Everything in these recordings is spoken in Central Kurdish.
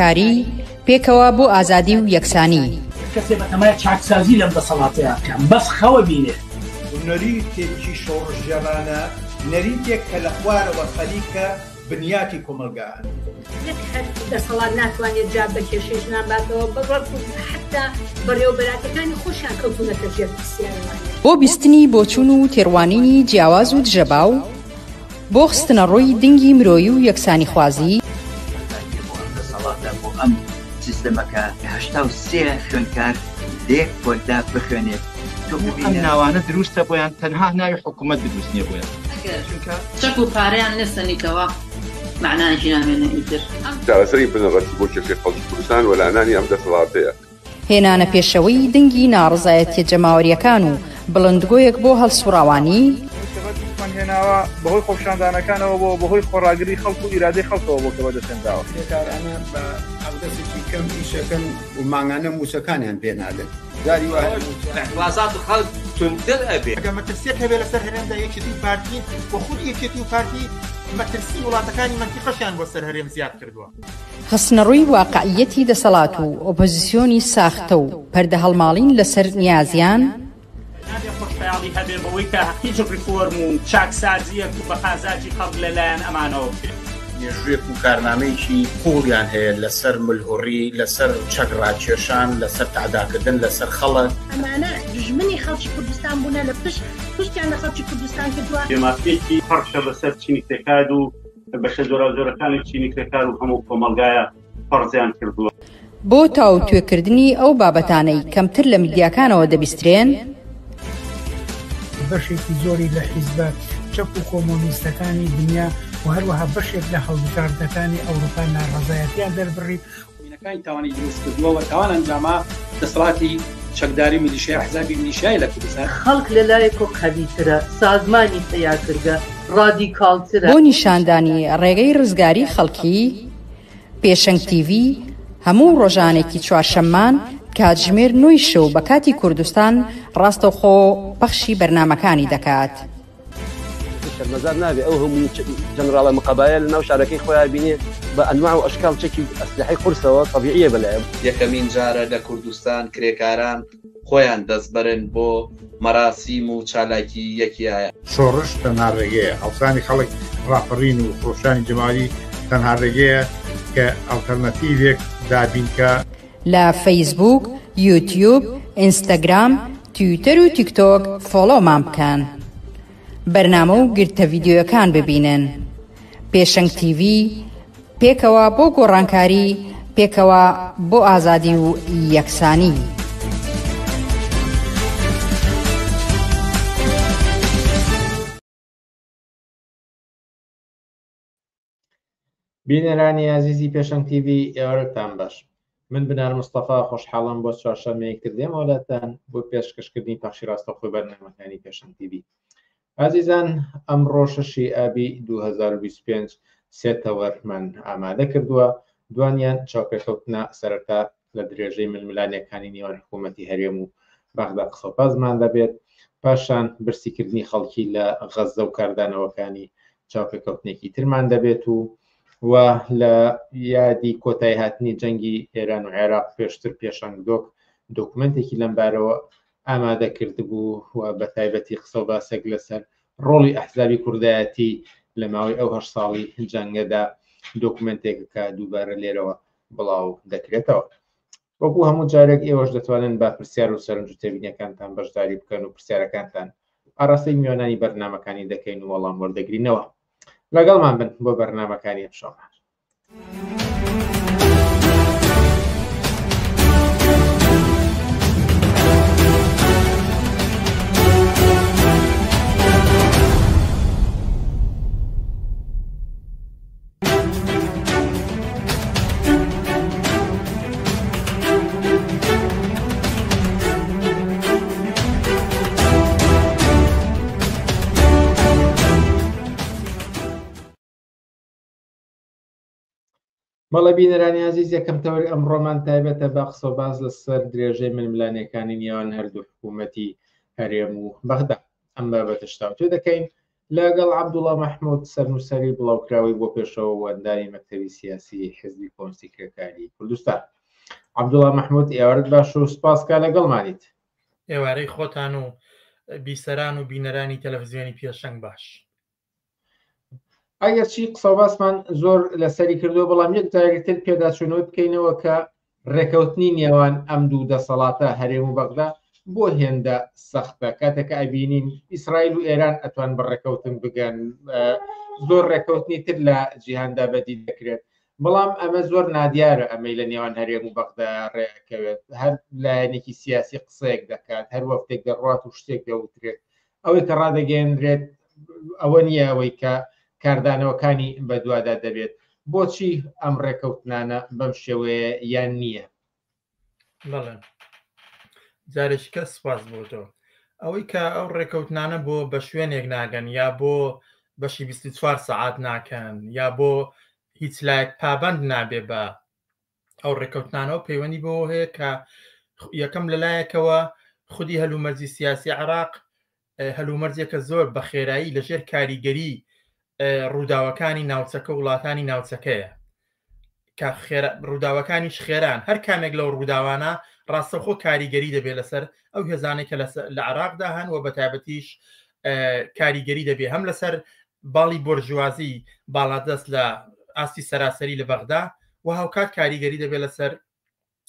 گۆڕانکاری، پێکەوە بۆ ئازادی و یەکسانی. کەسێ بەتەمای چاکسازی لەم دەسەڵاتەیا بکا بەس خەوە بینێ. نەریتێکی شۆڕشگێڕانە، نەریتێک کە لە خوارەوە خەریکە بنیاتی کۆمەڵگا ئەنێت. نەک هەر دەسەڵات ناتوانێت جواب بە کێشەی ژنان باتەوە، بەڵکو حەتتا بەڕێوەبەراتەکانی خۆشیان کەوتوونەتە ژێر پرسیارەوانێ. بۆ بیستنی بۆچوون و تێڕوانینی جیاواز و دژەباو، بۆ خستنەڕووی دنگی مرۆیی و یەکسانیخوازی. بەتایبەتی بۆ ئەم دەسەڵاتە، بۆ ئەم سیستەمە کە 83 خوێندکار لە یەک پۆلدا بخوێنێت، تۆ ئەم ببینە. ناوانە دروستە بۆیان تەنها ناوی حکومەت دروست نیە بۆیان. ئەگەر چونکە. چەک و پارەیان نەسەنیتەوە مەعنایەکی نامێنێ ئیتر. چارەسەری بنەڕەتی بۆ کێشەی خەڵکی کوردستان وەلانانی ئەم دەسەڵاتەیە. هێنانە پێشەوەی دەنگی ناڕەزایەتیە جەماوەریەکان و بڵندگۆیەک بۆ هەڵسوڕاوانی. ئەوەی کە بەدەستمان هێناوە بەهۆی خۆپیشاندانەکانەوە بووە، بەهۆی خۆڕاگری خەڵک و ئیرادەی خەڵکەوە بووە کە بەدەستهێنراوە. کرێکارانە بە حەقدەستێکی کەم ئیشەکەن و مانگانە مووچەکانیان پێ نادەن. جاری وا هەیە مووچە. ئیعتڕازات خەڵک توندتر ئەبێ. ئەگەر مەترسیەک هەبێ لەسەر هەرێمدا یەکێتی و پارتین و خودی یەکێتی و پارتی مەترسی وڵاتەکانی مەنتیقەشیان بۆ سەر هەرێم زیاد کردووە. خستنەڕووی واقعییەتی دەسەڵات و ئۆپۆزیسیۆنی ساختە و پەردەهەڵماڵین لەسەر نیازیان. نابێ خۆشخەیاڵی هەبێ بەوەی کە هیچ ڕیفۆرم و چاکسازییەک بە قازاجی خەڵک لە لایەن ئەمانەوە بکرێت. مێژوویەک و کارنامەیەکی قووڵیان هەیە لەسەر ملهوڕی، لەسەر چەک ڕاکێشان، لەسەر تەعداکردن لەسەر خەڵک. ئەمانە دوژمنی خەڵکی کوردستان بوونە لە پشت پشتیان لە خەڵکی کوردستان کردووە. بێمافییەکی پڕشە بەسەر چینی کرێکار و بەشە جۆراوجۆرەکانی چینی کرێکار و هەموو کۆمەڵگایە فەرزیان کردووە. بۆ تاوتوێکردنی ئەو بابەتانەی کەمتر لە میدیاکانەوە دەبیسترێن. بەشێکی زۆری لە حیزبە چەپ و کۆمۆنیستەکانی دنیا و هەروەها بەشێک لە هەڵبژاردنەکانی ئەوروپا ناڕەزایەتیان دەربڕی. مینەکانی تاوانی دروست کردووە و تاوان ئەنجاما دەسەڵاتی چەکداری میلیشیای ئەحزابی میلیشیای لە کوردستان. خەڵک لە لایەکۆ قەویترە، سازمانی پەیا کردگە، ڕادیکاڵترە. بۆ نیشاندانی ڕێگەی ڕزگاری خەڵکی، پێشەنگ تیڤی هەموو ڕۆژانێکی چوارشەممان کاتژمێر نۆی شەو بە کاتی کوردستان ڕاستەوخۆ پەخشی بەرنامەکانی دەکات. شەرمەزار نابێ ئەو هەموو جەنراڵە مقەبایە لە ناو شارەکەی خۆیا بینێ بە ئەنواع و ئەشکال چەکی ئەسلحەی قورسەوە تەبیعیە بەلایە. یەکەمین جارە لە کوردستان کرێکاران خۆیان دەستبەرن بۆ مەراسیم و چالاکی یەکیایە. شۆڕش تەنها ڕێگەیە، هەڵسانی خەڵک، ڕاپەڕین و خرۆشانی جەماوەری تەنها ڕێگەیە کە ئەڵتەرناتیڤێک دابینکا. لە فەیسبووک، یوتیوب، ئینستاگرام، تویتەر و تیکتۆک فۆڵۆمان بکەن. بەرنامە و گرتە ڤیدیۆیەکان ببینن. پێشەنگ تیڤی، پێکەوە بۆ گۆڕانکاری، پێکەوە بۆ ئازادی و یەکسانی. بینەرانی ئازیزی پێشەنگ تیڤی ئێوارەتان باش من بنار مستەفا خۆشحاڵم بۆ چوارشەممەیەک تر دێمەوە لاتان بۆ پێشکەشکردنی پەخشی ڕاستەوخۆی بەرنامەکانی پێشەنگ تیڤی ئازیزان ئەمڕۆ شەشی ئابی 2025 سێ تەوەرمان ئامادە کردووە دوانیان چاوپێکەوتنە سەرەتا لە درێژەی ململانێکانی نێوان حکوومەتی هەرێم و بەغدا قسەوبازمان دەبێت، پاشان برسیکردنی خەڵکی لە غەززە و کاردانەوەکانی چاوپێکەوتنێکی ترمان دەبێت و و لە یادی کۆتایی هاتنی جەنگی ئێران و عێراق پێشتر پێشەنگ دۆک دۆکومنتێکی لەمبارەوە ئامادە کردبوو و بە تایبەتی قسە و باسێک لەسەر ڕۆڵی ئەحزابی کوردایەتی لە ماوەی ئەو هەشت ساڵی جەنگەدا دۆکومنتێکە کە دووبارە لێرەوە بڵاو دەکرێتەوە. وەکو هەموو جارێک ئێوەش دەتوانن بە پرسیار و سەرنج و تێبینیەکانتان بەشداری بکەن و پرسیارەکانتان ئاراستەی میوانانی بەرنامەکانی دەکەین و وەڵام وەردەگرینەوە. لەگەڵمان بن بۆ بەرنامەکانی ئەمشەومان. بەڵێ بینەرانی ئازیز یەکەم تەوەری ئەمڕۆمان تایبەتە بە قسە و باس لەسەر درێژەی ململانێکانی نێوان هەردوو حکوومەتی هەرێم و بەغدا ئەم بابەتەش تاوتوێ دەکەین. لەگەڵ عەبدوڵا مەحمود سەرنووسەری بڵاوکراوەی بۆ پێشەوە و ئەندامی مەکتەبی سیاسی حزبی کۆمۆنیستی کرێکاری کوردستان. عەبدوڵا مەحمود ئێوارت باش و سپاس کە لەگەڵمانیت. ئێوارەی خۆتان و بیسەران و بینەرانی تەلەفزیۆنی پێشەنگ باش. ئەگەرچی قسەوباسمان زۆر لەسەری کردووە بەڵام یەک جارێکی تر پێداچوونەوەی بکەینەوە کە ڕێکەوتنی نێوان ئەم دوو دەسەڵاتە هەرێم و بەغدا بۆ هێندە سەختە کاتێک ئەبینین ئیسرائیل و ئێران ئەتوان بە ڕێکەوتن بگەن زۆر ڕێکەوتنی تر لە جیهاندا بەدی دەکرێت بەڵام ئەمە زۆر نادیارە ئەمەی لە نێوان هەرێم و بەغدا ڕێکەوێت هەر لایەنێکی سیاسی قسەیەک دەکات هەر وەفتێک دەڕات و شتێک دەوترێت ئەوەی کە ڕادەگەیەنرێت ئەوە نییە ئەوەی کە کاردانەوەکانی بەدوادا دەبێت بۆچی ئەم ڕێکەوتنانە بەم شێوەیە یان نییە؟ بەڵێ جارێکی کە سپاس بۆ تۆ ئەوەی کە ئەو ڕێکەوتنانە بۆ بە شوێنێک ناگەن یا بۆ بەشی 24 سەعات ناکەن یا بۆ هیچ لایەک پابند نابێ بە ئەو ڕێککەوتنانەوە پەیوەندی بەوە هەیە کە یەکەم لەلایەکەوە خودی هەلومەرجی سیاسی عراق هەلومەرجێکە زۆر بە خێرایی لەژێر کاریگەری ڕووداوەکانی ناوچەکە وڵاتانی ناوچەکەیە کە ڕووداوەکانیش خێران هەر کامێک لەو ڕووداوانە ڕاستەخۆ کاریگەری دەبێت لەسەر ئەو هێزانەی کە لە عراقدا هەن و بە تایبەتیش کاریگەری دەبێت هەم لەسەر باڵی بۆرژوازی باڵادەست لە ئاستی سەراسەری لە بەغدا و هاوکات کاریگەری دەبێت لەسەر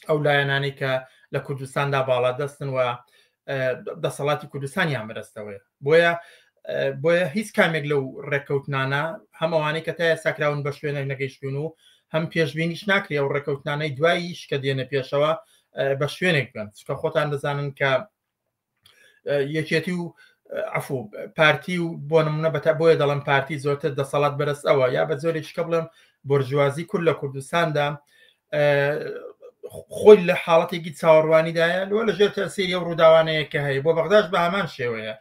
ئەو لایەنانەی کە لە کوردستاندا باڵادەستن و دەسەڵاتی کوردستانیان بەدەستەوەیە بۆیە بۆیە هیچ کامێک لەو ڕێککەوتنانە هەم ئەوانەی کە تا ئێستا کراون بە شوێنێک نەگەیشتون و هەم پێشبینیش ناکرێ ئەو ڕێککەوتنانەی دواییش کە دێنە پێشەوە بە شوێنێک بن چکە خۆتان دەزانن کە یەکێتی و عفو پارتی و بۆ نمونە بەتا بۆیە دەڵم پارتی زۆرتر دەسەڵات بەرەست ئەوە یا بە زۆرێکی کە بڵێم بۆرژوازی کورد لە کوردستاندا خۆی لە حاڵەتێکی چاوەڕوانیدایە لەوە لە ژێر تەسیری ئەو ڕووداوانەیە کە هەیە بۆ بەغداش بە هەمان شێوەیە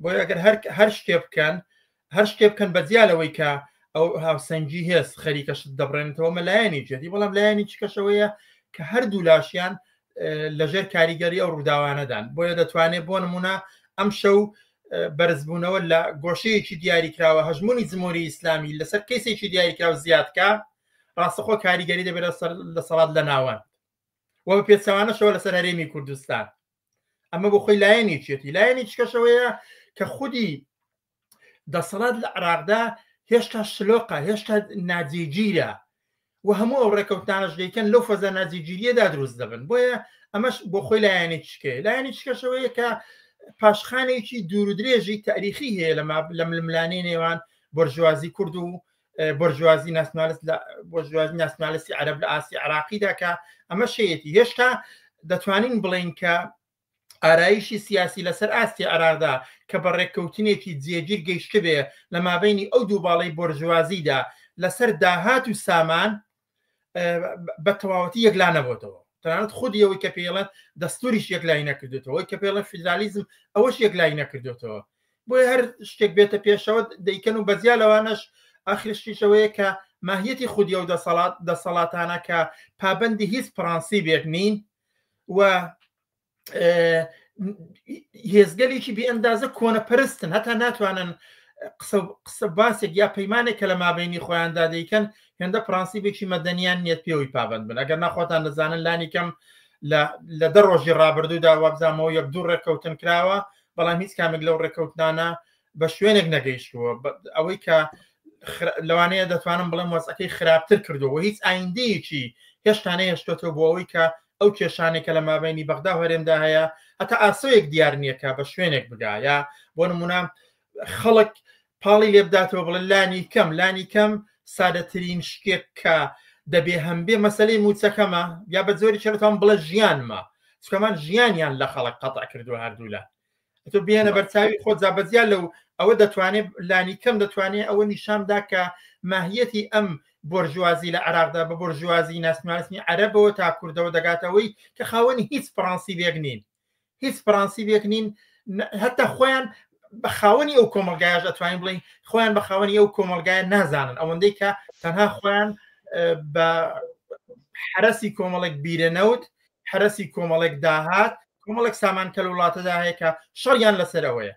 بۆیە ئەگەر هەر هەر شتێ بکەن هەر شتێ بکەن بە جیا لەوەی کە ئەو هاوسەنگی هێز خەریکە شت دەبڕێنێتەوە مە لایەنی جێتی بەڵام لایەنی چکەشەوەیە کە هەردوو لاشیان لەژێر کاریگەری ئەو ڕووداوانەدان بۆیە دەتوانێت بۆ نمونە ئەم شەو بەرزبوونەوە لە گۆشەیەکی دیاریکراوە هەژمونی جمهوری ئیسلامی لەسەر کەیسێکی دیاریکراو زیادکە ڕاستەخۆ کاریگەری دەبێت لەسەر دەسەڵات لە ناوەند و بە پێچەوانەشەوە لەسەر هەرێمی کوردستان ئەمە بۆ خۆی لایەنی چێتی لایەنی چکەشەوەیە کە خودی دەسەڵات لە عراقدا هێشتا شلۆقە هێشتا ناجێگیرە و هەموو ئەو ڕێکەوتانەش دەیکەن لەو فەزا ناجێگیریەدا دروست دەبن بۆیە ئەمەش بۆ خۆی لایەنێکی شکەیە لایەنی شکەشەوەیە کە پاشخانێکی دوور و درێژی تاریخی هەیە لە ململانێ نێوان بۆرژوازی کورد و بۆرژوازی ناسیۆنالیست لە بۆرژوازی ناسیۆنالیستی عەرەب لە ئاستی عراقیدا کە ئەمە شەیەتی هێشتا دەتوانین بڵێین کە ئارایشی سیاسی لەسەر ئاستی عێراقدا کە بە ڕێککەوتنێکی جێگیر گەیشتبێ لە مابەینی ئەو دوو باڵەی بۆرژوازیدا لەسەر داهات و سامان بە تەواوەتی یەکلا نەبۆتەوە تەنانەت خودی ئەوەی کە پێڵێن دەستوریش یەکلایی نەکردێتەوە ئەوەی کە پێڵێن فیدرالیزم ئەوەش یەکلایی نەکردێتەوە بۆیە هەر شتێک بێتە پێشەوە دەیکەن و بەجیا لەوانەش ئاخرشتیشەوەیە کە ماهیەتی خودی ئەو دەسەڵات دەسەڵاتانە کە پابندی هیچ پرەنسیبێک نین و هێزگەلێکی بێ ئەندازە کۆنەپەرستن هەتا ناتوانن قسە قسە باسێک یا پەیمانێک کە لە مابینی خۆیاندا دەیکەن هێندە پرەنسیبێکی مەدەنیان نییە پێوەی پابند بن ئەگەر ناخۆتان دەزانن لانی کەم لە دە ڕۆژی ڕابردوودا وابزانمەوە یەک دوو ڕێککەوتن کراوە بەڵام هیچ کامێک لەو ڕێککەوتنانە بە شوێنێک نەگەیشتووە ئەوەی کە لەوانەیە دەتوانم بڵێم وەزعەکەی خراپتر کردووە هیچ ئایندەیەکی هێشتا نەهێشتۆتەوە بۆ ئەوەی کە ئەو کێشانێک کە لە مابینی بەغدا و هەرێمدا هەیە هەتا ئاسۆیەک دیار نییە کە بە شوێنێک بگا یا بۆ نمونە خەڵک پاڵی لێبداتەوە بڵێ لانی کەم لانی کەم سادەترین شتێک کە دەبێ هەم بێ مەسلەی موچەکەمە یا بە زۆری چێتان بڵێ ژیانمە چکەمان ژیانیان لە خەڵک قەتع کردووە هەردوولا تۆ بێنە بەرچاوی خۆت جا بەجیا لەو ئەوە دەتوانێت لانی کەم دەتوانێت ئەوە نیشاندا کە ماهیەتی ئەم بۆرژوازی لە عراقدا بە بۆرژوازی ناسیۆنالیسمی عەرەبەوە تا کوردەوە دەگاتەوەی کە خاوەنی هیچ پرەنسیبێک نین هیچ پرەنسیبێک نین هەتا خۆیان بە خاوەنی ئەو کۆمەلگایش ئەتوانین بڵین خۆیان بە خاوەنی ئەو کۆمەلگایە نازانن ئەوەندەی کە تەنها خۆیان بە حرەسی کۆمەڵێک بیرە نەوت حرەسی کۆمەڵێک داهات کۆمەڵێک سامان کە لە وڵاتەدا هەیە کە شەڕیان لەسەرەوەیە.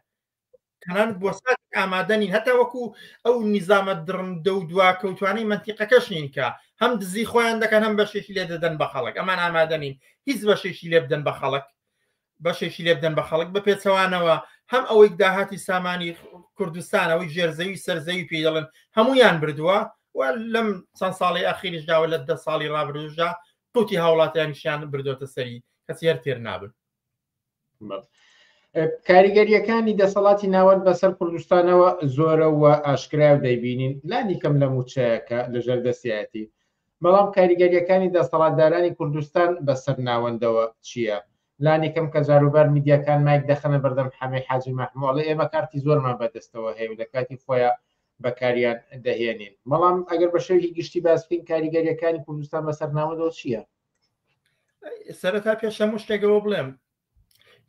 تەنانەت بۆ ساتێک ئامادە نین هەتا وەکو ئەو نیزامە دڕندە و دواکەوتوانەی مەنتیقەکەش نین کە هەم دزی خۆیان دەکەن هەم بەشێکی لێ دەدەن بە خەڵک ئەمان ئامادە نین هیچ بەشێکی لێ بدەن بە خەڵک بەشێکی لێ بدەن بە خەڵک بە پێچەوانەوە هەم ئەوەی داهاتی سامانی کوردستان ئەوەی ژێرزەوی سەرزەوی پێی دەڵێن هەمویان بردووە و لەم چەند ساڵی ئەخیریشداوە لە دە ساڵی ڕابردووشدا قوتی هاوڵاتیانیشیان بردۆتە سەری کەسی هەر تێر نابن. کاریگەریەکانی دەسەڵاتی ناوەند بەسەر کوردستانەوە زۆرە و ئاشکرا و دەیبینین لانی کەم لە موچەیەکە لەژێر دەستیایەتی بەڵام کاریگەریەکانی دەسەڵاتدارانی کوردستان بەسەر ناوەندەوە چییە؟ لانی کەم کە جاروبار میدیاکان مایک دەخەنە بەردەم حەمەی حاجی مەحموو ئەڵێ ئێمە کارتی زۆرمان بەدەستەوە هەیە و لە کاتی خۆیان بەکاریان دەهێنین بەڵام ئەگەر بە شێوەیەکی گشتی باس بکەین کاریگەریەکانی کوردستان بەسەر ناوەندەوە چییە؟ سەرەتا پێش هەموو شتێکەوە بڵێم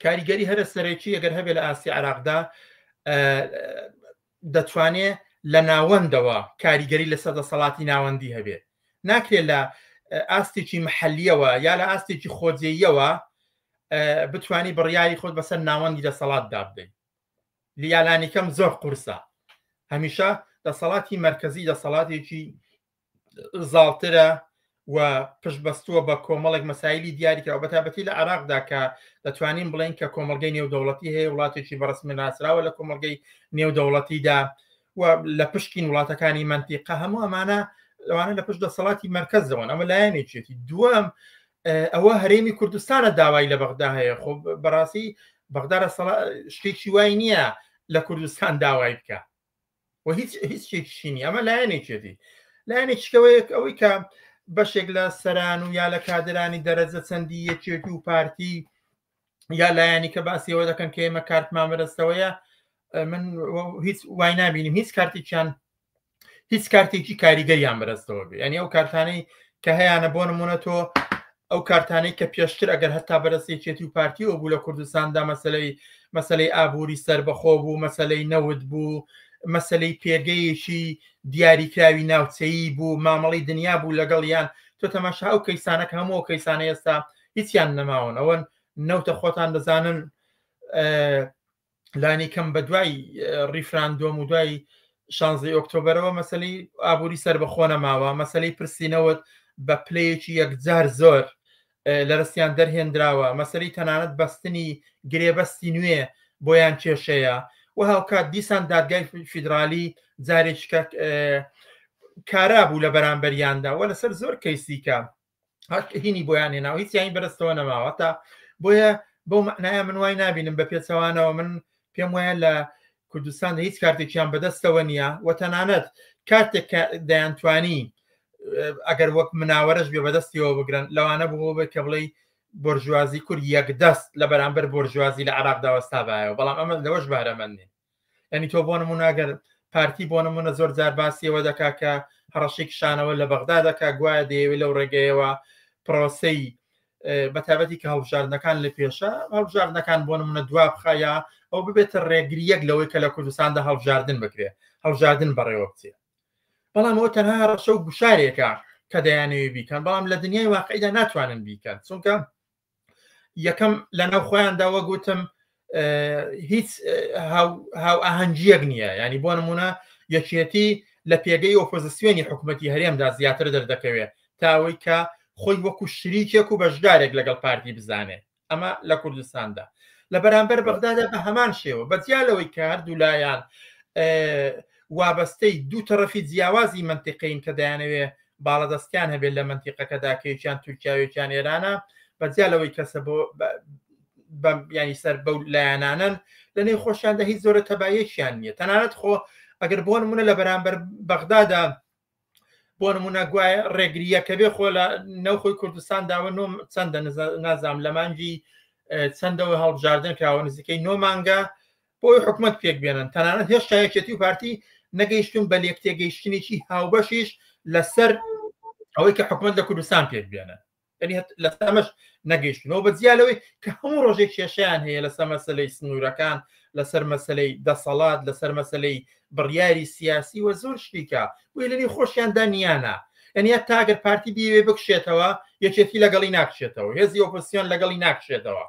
کاریگەری هەرە سەرەکی ئەگەر هەبێت لە ئاستی عراقدا دەتوانێ لە ناوەندەوە کاریگەری لەسەر دەسەڵاتی ناوەندی هەبێت ناکرێت لە ئاستێکی محلیەوە یا لە ئاستێکی خۆجێیەوە بتانی بڕیاری خۆت بەسەر ناوەندی دەسەڵات دابدەیت لیالانیکەم زۆر قورسە هەمیشە دەسەڵاتی مرکزی دەسەڵاتێکی زاڵترە و پشت بەستووە بە کۆمەڵێک مەسایلی دیاریکراوە بەتایبەتی لە عێراقدا کە دەتوانین بڵێین کە کۆمەڵگەی نێودەوڵەتی هەیە وڵاتێکی بەڕسمی ناسراوە لە کۆمەڵگەی نێودەوڵەتیدا و لە پشتین وڵاتەکانی مەنتیقە هەموو ئەمانە لەوانە لە پشت دەسەڵاتی مرکزەوەن ئەمە لایەنێکێتی دووەم ئەوە هەرێمی کوردستانە داوای لە بەغدا هەیە خۆ بەڕاستی بەغدا شتێکی وای نییە لە کوردستان داوای بکە و هیچ هیچ شتێکیشی نییە ئەمە لایەنێکێتی لایەنێکیشکەوەیەک ئەوەی کە بەشێک لە سەران و یا لە کادرانی دەرەجە چەندی یەکێتی و پارتی یا لایەنی کە باسیەوە دەکەن کە ئێمە کارتمان بەدەستەوەیە من هیچ وای نبینیم هیچ کارتێکیان هیچ کارتێکی کاریگەریان بەدەستەوە بێ یعنی ئەو کارتانەی کە هەیانە بۆ نمونە تۆ ئەو کارتانەی کە پێشتر ئەگەر هەتا بەدەست یەکێتی و پارتیەوە بوو لە کوردستاندا مەسلەی مەسلەی ئابووری سەربەخۆ بوو مەسلەی نەوت بوو مەسلەی پێگەیەکی دیاریکراوی ناوچەیی بوو مامەڵی دنیا بوو لەگەڵیان تۆ تەماشا ئەو کەیسانە کە هەموو ئەو کەیسانە ئێستا هیچیان نەماون ئەوەن نەوتە خۆتان دەزانن لانی کەم بە دوای ڕیفراندۆم و دوای شانزەی ئۆکتۆبەرەوە مەسلەی ئابووری سەربەخۆ نەماوە مەسلەی پرسینەوەت بە پلەیەکی یەکجار زۆر لەرستیان دەرهێنراوە مەسلەی تەنانەت بەستنی گرێبەستی نوێ بۆیان کێشەیە و هاوکات دیسان دادگای فیدرالی جارێکیکە کارا بوو لە بەرامبەریاندا و لەسەر زۆر کەیسیکە هینی بۆیان هێناوە هیچیانی بەرستەوە نەماوە تا بۆیە بەو معناە من وای نبینم بە پێچەوانەوە من پێم وایە لە کوردستان هیچ کارتێکیان بەدەستەوە نییە و تەنانەت کاتێک کە دەیانتوانی ئەگەر وەک مناوەرەش بێ بەدەستیەوە بگرن لەوانە بوو بێ کە بڵێ بۆرژوازی کورد یەکدەست لە بەرامبەر بۆرژوازی لە عراقدا وەستابایەوە بەڵام ئەمە لەوەش بارەمەند نین یعنی تۆ بۆ نمونە گەر پارتی بۆ نمونە زۆر جار باسیەوە دەکا کە هەڕەشەی کشانەوە لە بەغدا دەکا گوایە دەیەوێت لەو ڕێگەیەوە پرۆسەی بەتابەتی کە هەڵبژاردنەکان لە پێشە هەڵبژاردنەکان بۆ نمونە دوا بخە یا ئەو ببێتە ڕێگریەک لەوەی کە لە کوردستاندا هەڵبژاردن بکرێ هەڵبژاردن بەڕێوە بچێ بەڵام ئەوە تەنها هەڕەشە و گوشارێکە کە دەیانەوێ بیکەن بەڵام لە دنیای واقعیدا ناتوانن بیکەن چونکە یەکەم لەناو خۆیاندا وەک وتم هیچ هاوئاهەنگیەک نییە ینی بۆ نمونە یەکێتی لە پێگەی ئۆپۆزیسیۆنی حکوومەتی هەرێمدا زیاتر دەردەکەوێت تا ئەوەی کە خۆی وەکو شریکێک و بەشدارێک لەگەڵ پارتی بزانێت ئەمە لە کوردستاندا لە بەرامبەر بەغدادا بە هەمان شێوە بەجیا لەوەی کە هەردوو لایەن وابەستەی دوو تەرەفی جیاوازی منتیقین کە دەیانەوێ باڵادەستیان هەبێت لە مەنتیقەکەدا کە یەکیان تورکیا و یەکیان ئێرانە بەجیا لەوەی کەسە بۆ ینی سەر بەو لایەنانن لە نێو خۆشیاندا هیچ زۆرە تەبایەکیان نییە تەنانەت خۆ ئەگەر بۆ نمونە لە بەرامبەر بەغدادا بۆ نمونە گوایە ڕێگریەکە بێ خۆ لە نەوخۆی کوردستان داوە نۆ چەندە نازام لە مانگی چەندەوە هەڵبژاردن کراوە نزیکەی نۆ مانگە بۆی حکومەت پێک بێنن تەنانەت هێشتا یەکێتی و پارتی نەگەیشتون بە لێکتێگەیشتنێکی هاوبەشیش لەسەر ئەوەی کە حکومەت لە کوردستان پێک بێنن یعنی لەسەر ئەمەش نەگەیشتنەوە بە جیا لەوەی کە هەموو ڕۆژێک کێشیان هەیە لەسەر مەسلەی سنوورەکان لەسەر مەسلەی دەسەڵات لەسەر مەسلەی بڕیاری سیاسی و زۆر شتیکە بۆیە لەنێو خۆشیاندا نیانە یعنی تاگەر پارتی بیەوێ بکشێتەوە یەکێتی لەگەڵی ناکشێتەوە هێزی ئۆپۆزیسیۆن لەگەڵی ناکشێتەوە.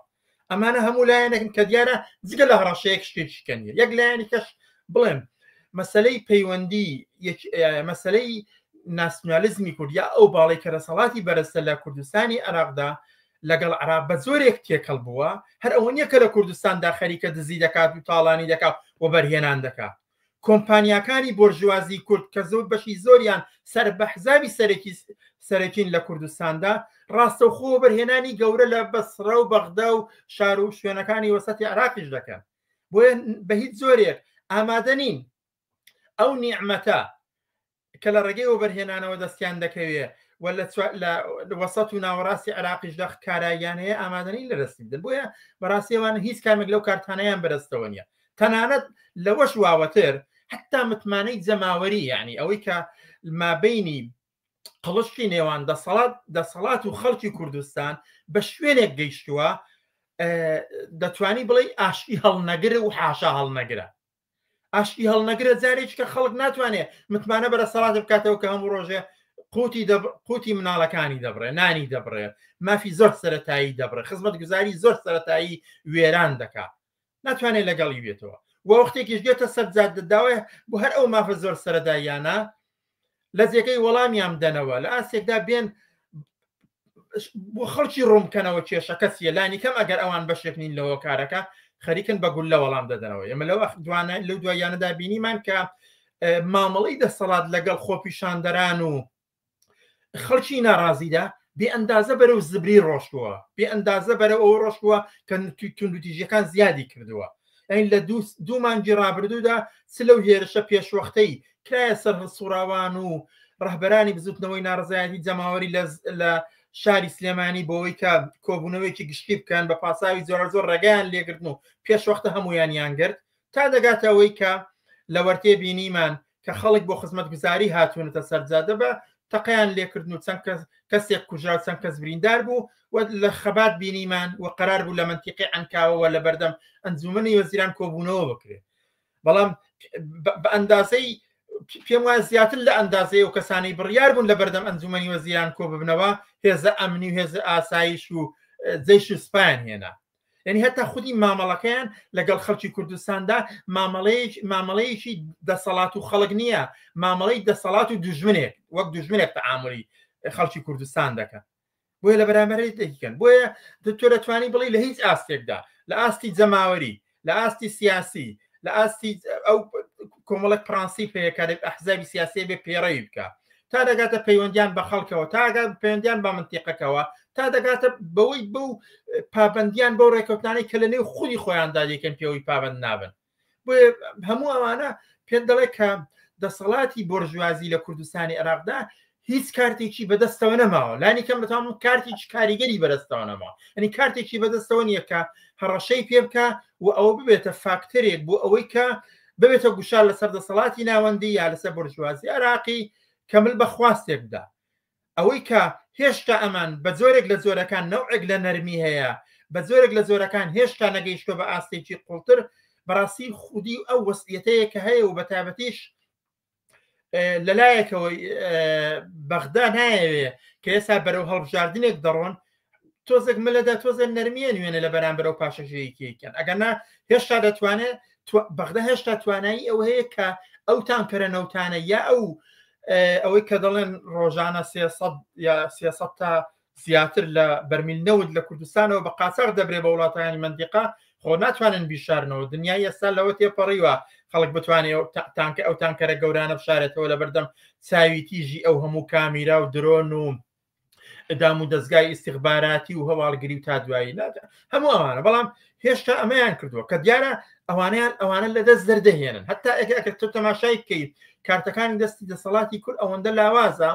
ئەمانە هەموو لایەنێکن کە دیارە جگە لە هەڕەشەیەک شتێکی کە نیە. یەک لایەنی کەش بڵێم مەسلەی پەیوەندی مەسلەی ناسیۆنالیزمی کورد یا ئەو باڵی کە دەسەڵاتی بەرەستە لە کوردستانی عێراقدا لەگەڵ عێراق بە زۆرێک تێکەڵ بووە، هەر ئەوە نییە کە لە کوردستاندا خەریکە دزی دەکات و تاڵانی دەکات و وەبەرهێنان دەکات. کۆمپانیاکانی بۆرژوازی کورد کە زۆر بەشی زۆریان سەر بە حزابی سەرەکی سەرەکین لە کوردستاندا، ڕاستەوخۆ وەبەرهێنانی گەورە لە بەسڕە و بەغدا و شار و شوێنەکانی وەسەتی عێراقیش دەکەن. بۆیە بە هیچ جۆرێک ئامادە نین ئەو نیعمەتە کە لە ڕێگەی وەبەرهێنانەوە دەستیان دەکەوێ و لە وەسەت و ناوەڕاستی عێراقیشدا کاراییان هەیە ئامادە نین لە دەستی بدەن. بۆیە بەڕاستی ئەوان هیچ کامێک لەو کارتانەیان بەدەستەوە نییە. تەنانەت لەوەش واوەتر حتا متمانەی جەماوەری، یعنی ئەوەی کە مابینی قڵشتی نێوان دەسەڵات دەسەڵات و خەڵکی کوردستان بە شوێنێک گەیشتووە دەتوانی بڵێ ئاشتی هەڵنەگر و حاشا هەڵنەگرە. ئاشتی هەڵنەگرە جارێکی کە خەڵک ناتوانێت متمانە بەرە سەڵات بکاتەوە کە هەموو ڕۆژێ قوتی قوتی مناڵەکانی دەبڕێ، نانی دەبڕێ، مافی زۆر سەتایی دەبڕێ، خزمەتگوزاری زۆر سەتایی وێران دەکا، ناتوانێت لەگەڵی بێتەوە. و وەختێکیش دێتە سەر جادە داوای بۆ هەر ئەو مافە زۆر سەرەتاییانە لە جێگەی وەڵامیان بدەنەوە، لە ئاستێکدا بێن بۆ خەڵکی ڕوون بکەنەوە کێشەکە چییە، لانی کەم ئەگەر ئەوان بەشێک نین لە هۆکارەکە خەریکن بە گوللە وەڵام دەدەنەوە. ئێمە لەو دوانە لەو دواییانەدا بینیمان کە مامەڵەی دەسەڵات لەگەڵ خۆپیشاندەران و خەڵکی ناڕازیدا بێ ئەندازە بەرەو زبری ڕۆشتووە، بێ ئەندازە بەرەو ئەوە ڕۆشتووە کە توندوتیژیەکان زیادی کردووە. یعنی لە دوو مانگی ڕابردوودا چ لەو هێرشە پێشوەختەی کرایە سەر هەڵسوڕاوان و ڕەهبەرانی بزوتنەوەی ناڕەزایەتی جەماوەری لە شاری سلێمانی بۆ ئەوەی کە کۆبوونەوەیەکی گشتی بکەن بە پاساوی زۆرە زۆر ڕێگەیان لێگرتن و پێشوەختە هەمویانیان گرت، تا دەگاتە ئەوەی کە لە وەرتێ بینیمان کە خەڵک بۆ خزمەتگوزاری هاتوونەتە سەر جادە بە تەقەیان لێکردن و چەند کەس کەسێک کوژرا و چەند کەس بریندار بوو و لە خەبات بینیمان و قەرار بوو لە مەنتیقی عەنکاوەوە لە بەردەم ئەنجومەنی وەزیران کۆبوونەوە بکرێت. بەڵام بە ئەندازەی پێم وایە زیاتر لە ئەندازەی ئەو کەسانەی بڕیار بوون لە بەردەم ئەنجومەنی وەزیران کۆ ببنەوە هێزە ئەمنی و هێزە ئاسایش و جەیش و سوپایان هێنا. یعنی هەتا خودی مامەڵەکەیان لەگەڵ خەڵکی کوردستاندا مامەڵەیەکی دەسەڵات و خەڵک نییە، مامەڵەی دەسەڵات و دوژمنێک وەک دوژمنێک تەعامولی خەڵکی کوردستان دەکەن. بۆیە لە بەرامبەر دەیکەن. بۆیە تۆ دەتوانی بڵێی لە هیچ ئاستێکدا، لە ئاستی جەماوەری، لە ئاستی سیاسی، لە ئاستی ئەو کۆمەڵێک پرانسیپ هەیە کە ئەحزابی سیاسی بێ پەیڕەوی بکە، تا دەگاتە پەیوەندیان بە خەڵکەوە، تا دەگاتە پەیوەندیان بە منتیقەکەوە، تا دەگاتە بەوەی بەو پابەندیان بەو ڕێکەوتنانەی کە لە نێو خودی خۆیاندا دەیکەن پێوەی پابەند نابن. بۆیە هەموو ئەوانە پێت دەڵێ کە دەسەڵاتی بۆرژوازی لە کوردستانی عێراقدا هیچ کارتێکی بەدەستەوە نەماوە، لانی کەم بەتام کارتێکی کاریگەری بەدەستەوە نەماوە، یعنی کارتێکی بەدەستەوە نییە کە هەڕەشەی پێ بکە و ئەوە ببێتە فاکتەرێک بۆ ئەوەی کە ببێتە گوشار لەسەر دەسەڵاتی ناوەندی یا لەسەر بۆرژوازی عێراقی کە مل بە خواستێک بدا. ئەوەی کە هێشتا ئەمان بە جۆرێک لە جۆرەکان نەوعێک لە نەرمی هەیە، بە جۆرێک لە جۆرەکان هێشتا نەگەیشتووە بە ئاستێکی قوڵتر، بەڕاستی خودی ئەو وەسعیەتەیە کە هەیە و بە تایبەتیش لەلایەکەوە بەغدا نایەوێ کە ئێستا بەرەو هەڵبژاردنێک دەڕۆن تۆزێک ملەدا تۆزێک نەرمیە نوێنە لە بەرامبەر ئەو پاشەکشەیەکیان، ئەگەر نا هێشتا دەتوانێت بەغدا هێشتا توانایی ئەو هەیە کە ئەو تانکەرە نەوتانە یا ئەو ئەوەی کە دەڵێن ڕۆژانە 300 یا 300 تا زیاتر لە بەرمیل نەوت لە کوردستانەوە بە قاچاخ دەبرێ بە وڵاتانی مەندیقە، خۆ ناتوانن بیشارنەوە. دنیای ئێستا لەوە تێپەڕیوە خەڵک بتوانێت تانکە ئەو تانکەرە گەورانە بشارێتەوە لە بەردەم چاوی تیژی ئەو هەموو کامیرا و درۆن و دام و دەزگای ئیستیخباراتی و هەواڵگری و تا دوایی هەموو ئەوانە. بەڵام هێشتا ئەمەیان کردووە کە دیارە ئەوانیان ئەوانە لە دەست دەردەهێنن. هەتا ئەگەر تۆ تەماشای بکەیت کارتەکانی دەستی دەسەڵاتی کورد ئەوەندە لاوازە،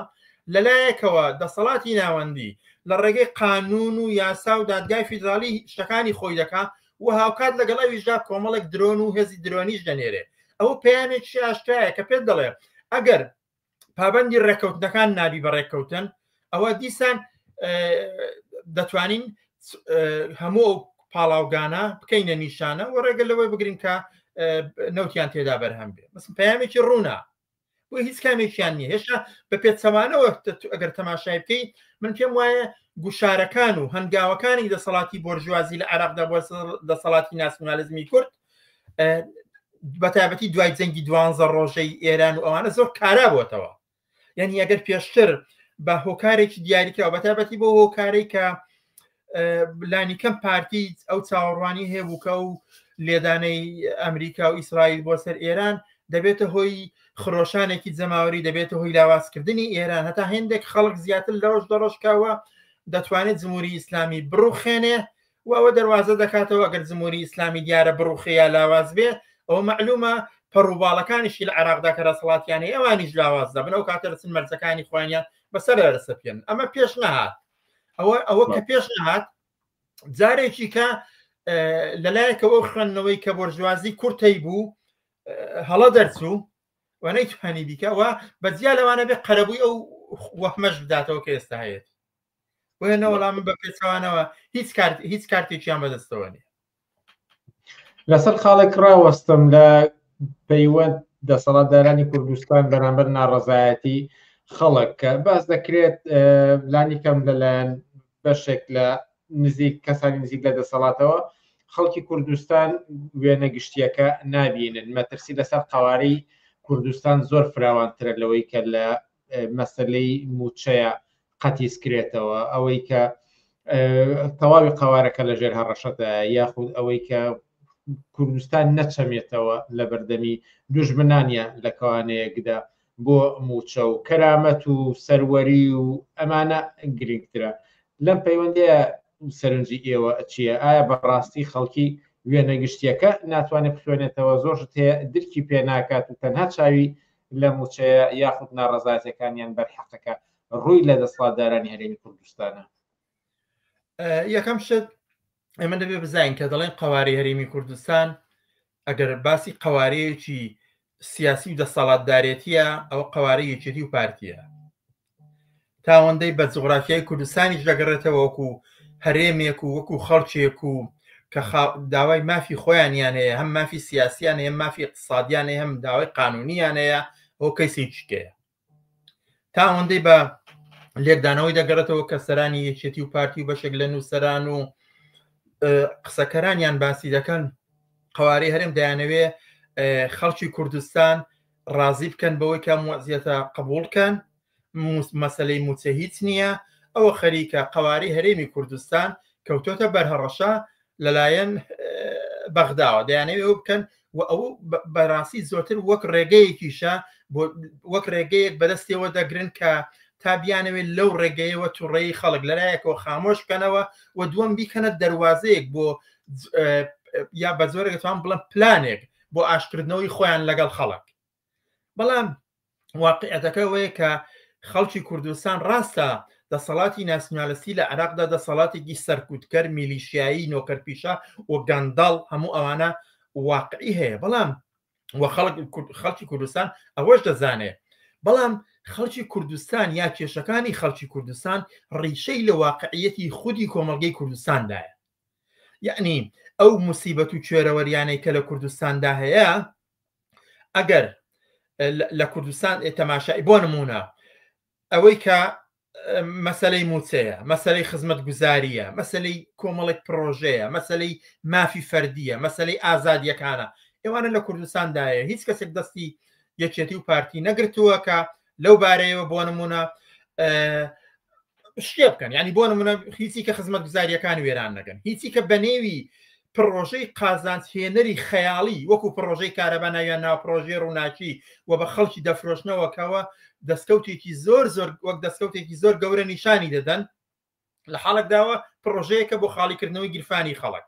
لەلایەکەوە دەسەڵاتی ناوەندی لە ڕێگەی قانون و یاسا و دادگای فیدراڵی شتەکانی خۆی دەکا و هاوکات لەگەڵ ئەویشدا کۆمەڵێک درۆن و هێزی درۆنیش دەنێرێ. ئەوە پەیامێکی ئاشکرایە کە پێت دەڵێ ئەگەر پابەندی ڕێککەوتنەکان نابی بە ڕێککەوتن، ئەوە دیسان دەتوانین هەموو ئەو پاڵاوگانە بکەینە نیشانە و ڕێگە لەوەی بگرین کە نەوتیان تێدا بەرهەم بێ. بەس پەیامێکی ڕوونە. بۆ هیچ کامێکیان نییە هێشتا بە پێچەوانەوە ئەگەر تەماشای بکەیت من پێم وایە گوشارەکان و هەنگاوەکانی دەسەڵاتی بۆرژوازی لە عێراقدا بۆ دەسەڵاتی ناسیۆنالیزمی کورد بە تایبەتی دوای جەنگی دوانزە ڕۆژەی ئێران و ئەوانە زۆر کارا بۆتەوە یعنی ئەگەر پێشتر بە هۆکارێکی دیاریکراوە بە تایبەتی بۆ هۆکارێک کە لانی کەم پارتی ئەو چاوەڕوانی هەبوو کە ئەو لێدانەی ئەمریکا و ئیسرائیل بۆ سەر ئێران دەبێتە هۆی خرۆشانێکی جەماوەری دەبێتە هۆی لاوازکردنی ئێران هەتا هێندێک خەڵک زیاتر لە ڕۆژ دەڕۆژکاوە دەتوانێت جمهوری ئیسلامی بڕوخێنێ و ئەوە دەواازە دەکاتەوە ئەگەر جمهوری ئیسلامی دیارە بڕوخێ یا لاواز بێ ئەوە معلومە پەڕوباڵەکانیشی لە عێراقدا کە دەسەڵاتیانەی ئەوانیش لاواز دەبن ئەو کاتە دەچن مەرجەکانی خۆیانیان بەسەر دەسەپێن ئەمە پێش نەهات ئەوە ئەوە کە پێش نهات جارێکی کە لەلایەکەوە خوێندنەوەی کە بۆرژوازی کورتەی بوو هەڵە دەرچوو و نەیتوانی بیکە و بەجیا لەوانە بێ قەرەبووی ئەو وەهمەش بداتەوە کە ئێستا هەیە بۆیە نەوەڵام من بە پێچەوانەوە هیچ کارت هیچ کارتێکیان بەدەستەوە نیە لەسەر خاڵێک ڕاوەستم لە پەیوەند دەسەڵاتدارانی کوردستان بەرامبەر ناڕەزایەتی خەڵک کە باس دەکرێت لانی کەم لەلایەن بەشێک لە نزیک کەسانی نزیک لە دەسەڵاتەوە خەڵکی کوردستان وێنە گشتیەکە نابینن مەترسی لەسەر قوارەی کوردستان زۆر فراوانترە لەوەی کە لە مەسلەی موچەیە قەتیس کرێتەوە ئەوەی کە تەواوی قوارەکە لە ژێر هەڕەشەدا یاخود ئەوەی کە کوردستان نەچەمێتەوە لە بەردەمی دوژمنانە لە کەوانەیەکدا بۆ موچە و کەرامەت و سەروەری و ئەمانە گرنگترە لەم پەیوەندەیە سەرنجی ئێوە چییە؟ ئایا بەڕاستی خەڵکی وێنە گشتیەکە ناتوانێت بخوێنێتەوە زۆر شت هەیە درکی پێ ناکات و تەنها چاوی لە موچەیە یاخود ناڕەزایەتیەکانیان بەرحەقەکە ڕووی لە دەسڵاتدارانی هەرێمی کوردستانە؟ یەکەم شت ئێمە دەبێ بزانین کە دەڵێن قەوارەی هەرێمی کوردستان ئەگەر باسی قەوارەیەکی سیاسی و دەسەڵاتدارێتیە ئەوە قەوارەی یەکێتی و پارتیە تاوەندەی بە جوغرافیای کوردستانیش دەگەڕێتەوە وەکو هەرێمێک و وەکو خەڵکێک و کە داوای مافی خۆیانیان هەیە هەم مافی سیاسیان هەیە مافی اقتصادیان هەیە هەم داوای قانونیان هەیە ئەو کەیسێکیکەیە تا ئەوەندەی بە لێکدانەوەی دەگەڕێتەوە کە سەرانی یەکێتی و پارتی و بەشێک لە نووسەران و قسەکەرانیان باسی دەکەن قوارەی هەرێم دەیانەوێ خەڵکی کوردستان ڕازی بکەن بەوەی کە موزیەتە قبولکەن مەسلەی موچە هیچ نییە ئەوە خەریکە قوارەی هەرێمی کوردستان کەوتۆتە بەرهەڕەشە لەلایەن بەغداوە دەیانەوێ ئەو بکەن و ئەو بەڕاستی زۆرتر وەک ڕێگەیەکیشە وەک ڕێگەیەک بەدەستیەوە دەگرن کە تا بیانەوێت لەو ڕێگەیەوە توڕەیی خەڵک لەلایەکەوە خامۆش بکەنەوە و دووەم بیکەنە دەواازەیەک بۆ یا بە زۆرێک توان بڵم پلانێک بۆ ئاشکردنەوەی خۆیان لەگەڵ خەڵک بەڵام واقعەتەکە ئەوەیە کە خەڵکی کوردستان ڕاستە دەسەڵاتی ناسیونالستی لە عێراقدا دەسەڵاتێکی سەرکوتکەر میلیشیایی نۆکەرپیشە و گەندەڵ هەموو ئەوانە واقعی هەیە بەڵام و خەڵک خەڵکی کوردستان ئەوەش دەزانێ بەڵام خەڵکی کوردستان یا کێشەکانی خەڵکی کوردستان ڕیشەی لە واقعیەتی خودی کۆمەڵگەی کوردستاندایە یعنی ئەو مسیبەت و کوێرەوەریانەی کە لە کوردستاندا هەیە ئەگەر لە کوردستان تەماشای بۆ نمونە ئەوەی کە مەسلەی موچەیە مەسلەی خزمەت گوزاریە مەسلەی کۆمەڵێک پرۆژەیە مەسلەی مافی فەردیە مەسلەی ئازادیەکانە ئێوانە لە کوردستاندایە هیچ کەسێک دەستی یەکێتی و پارتی نەگرتووە کە لەو بارەیەوە بۆ نمونە شتێ بکەن ینی بۆ نمونە هیچی کە خزمەتگوزاریەکان وێران نەکەن هیچی کە بەنێوی پڕۆژەی قازانج هێنەری خەیاڵی وەکو پڕۆژەی کارەبا ناویان ناوە پڕۆژەی ڕووناکی و بە خەڵکی دەفرۆشنەوە کەەوە دەستکەوتێکی زۆر زۆر وەک دەستکەوتێکی زۆر گەورە نیشانی دەدەن لە حاڵێکداوە پڕۆژەیەکە بۆ خاڵیکردنەوەی گیرفانی خەڵک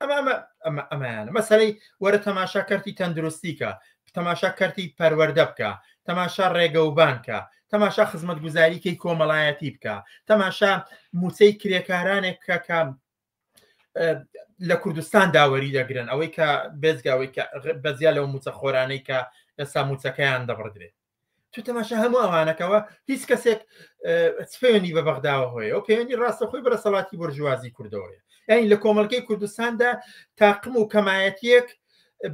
ئەمە ئەمە ئەمە ئەمەیانە مەسەلەی وەرە تەماشا کەرتی تەندروستی کە تەماشا کەرتی پەروەردە بکە تەماشا ڕێگەوبان کە تەماشا خزمەتگوزاریکەی کۆمەڵایەتی بکە تەماشا موچەی کرێکارانێک بکە کە لە کوردستان داوەری دەگرن ئەوەی کە بێزگاوەی کە بەزیا لەو موچە خۆرانەی کە ئێستا موچەکەیان دەبڕدرێت تو تەماشا هەموو ئەوانەکەەوە هیچ کەسێک پەیوەندی بە بەغداوە هەیە و پەیوەندی ڕاستەخۆی بەرەسەڵاتی بۆرژوازی کوردەوەیە یعنی لە کۆمەلگەی کوردستاندا تاقم و کەمایەتیەک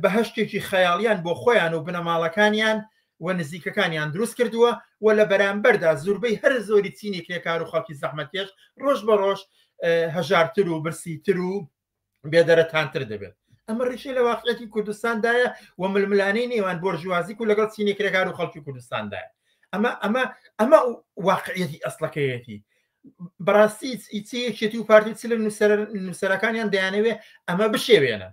بەهشتێکی خەیاڵیان بۆ خۆیان و بنەماڵەکانیان و نزیکەکانیان دروست کردووە و لە بەرامبەردا زوربەی هەرە زۆری چینی کرێکار و خەڵکی زەحمەتکێش ڕۆژ بە ڕۆژ هەژارتر و برسیتر و بێدەرەتانتر دەبێت. ئەمە ڕیشەی لە واقعیەتی کوردستاندایە و ململانێی نێوان بۆرژوازیک و لەگەڵ چینی کرێکار و خەڵکی کوردستاندایە. ئەمە ئەمە ئەمە واقعیەتی ئەسڵەکەیەتی. بەڕاستی چی یەکێتی و پارتی چ لە نووسەرەکانیان دەیانەوێ ئەمە بشێوێنن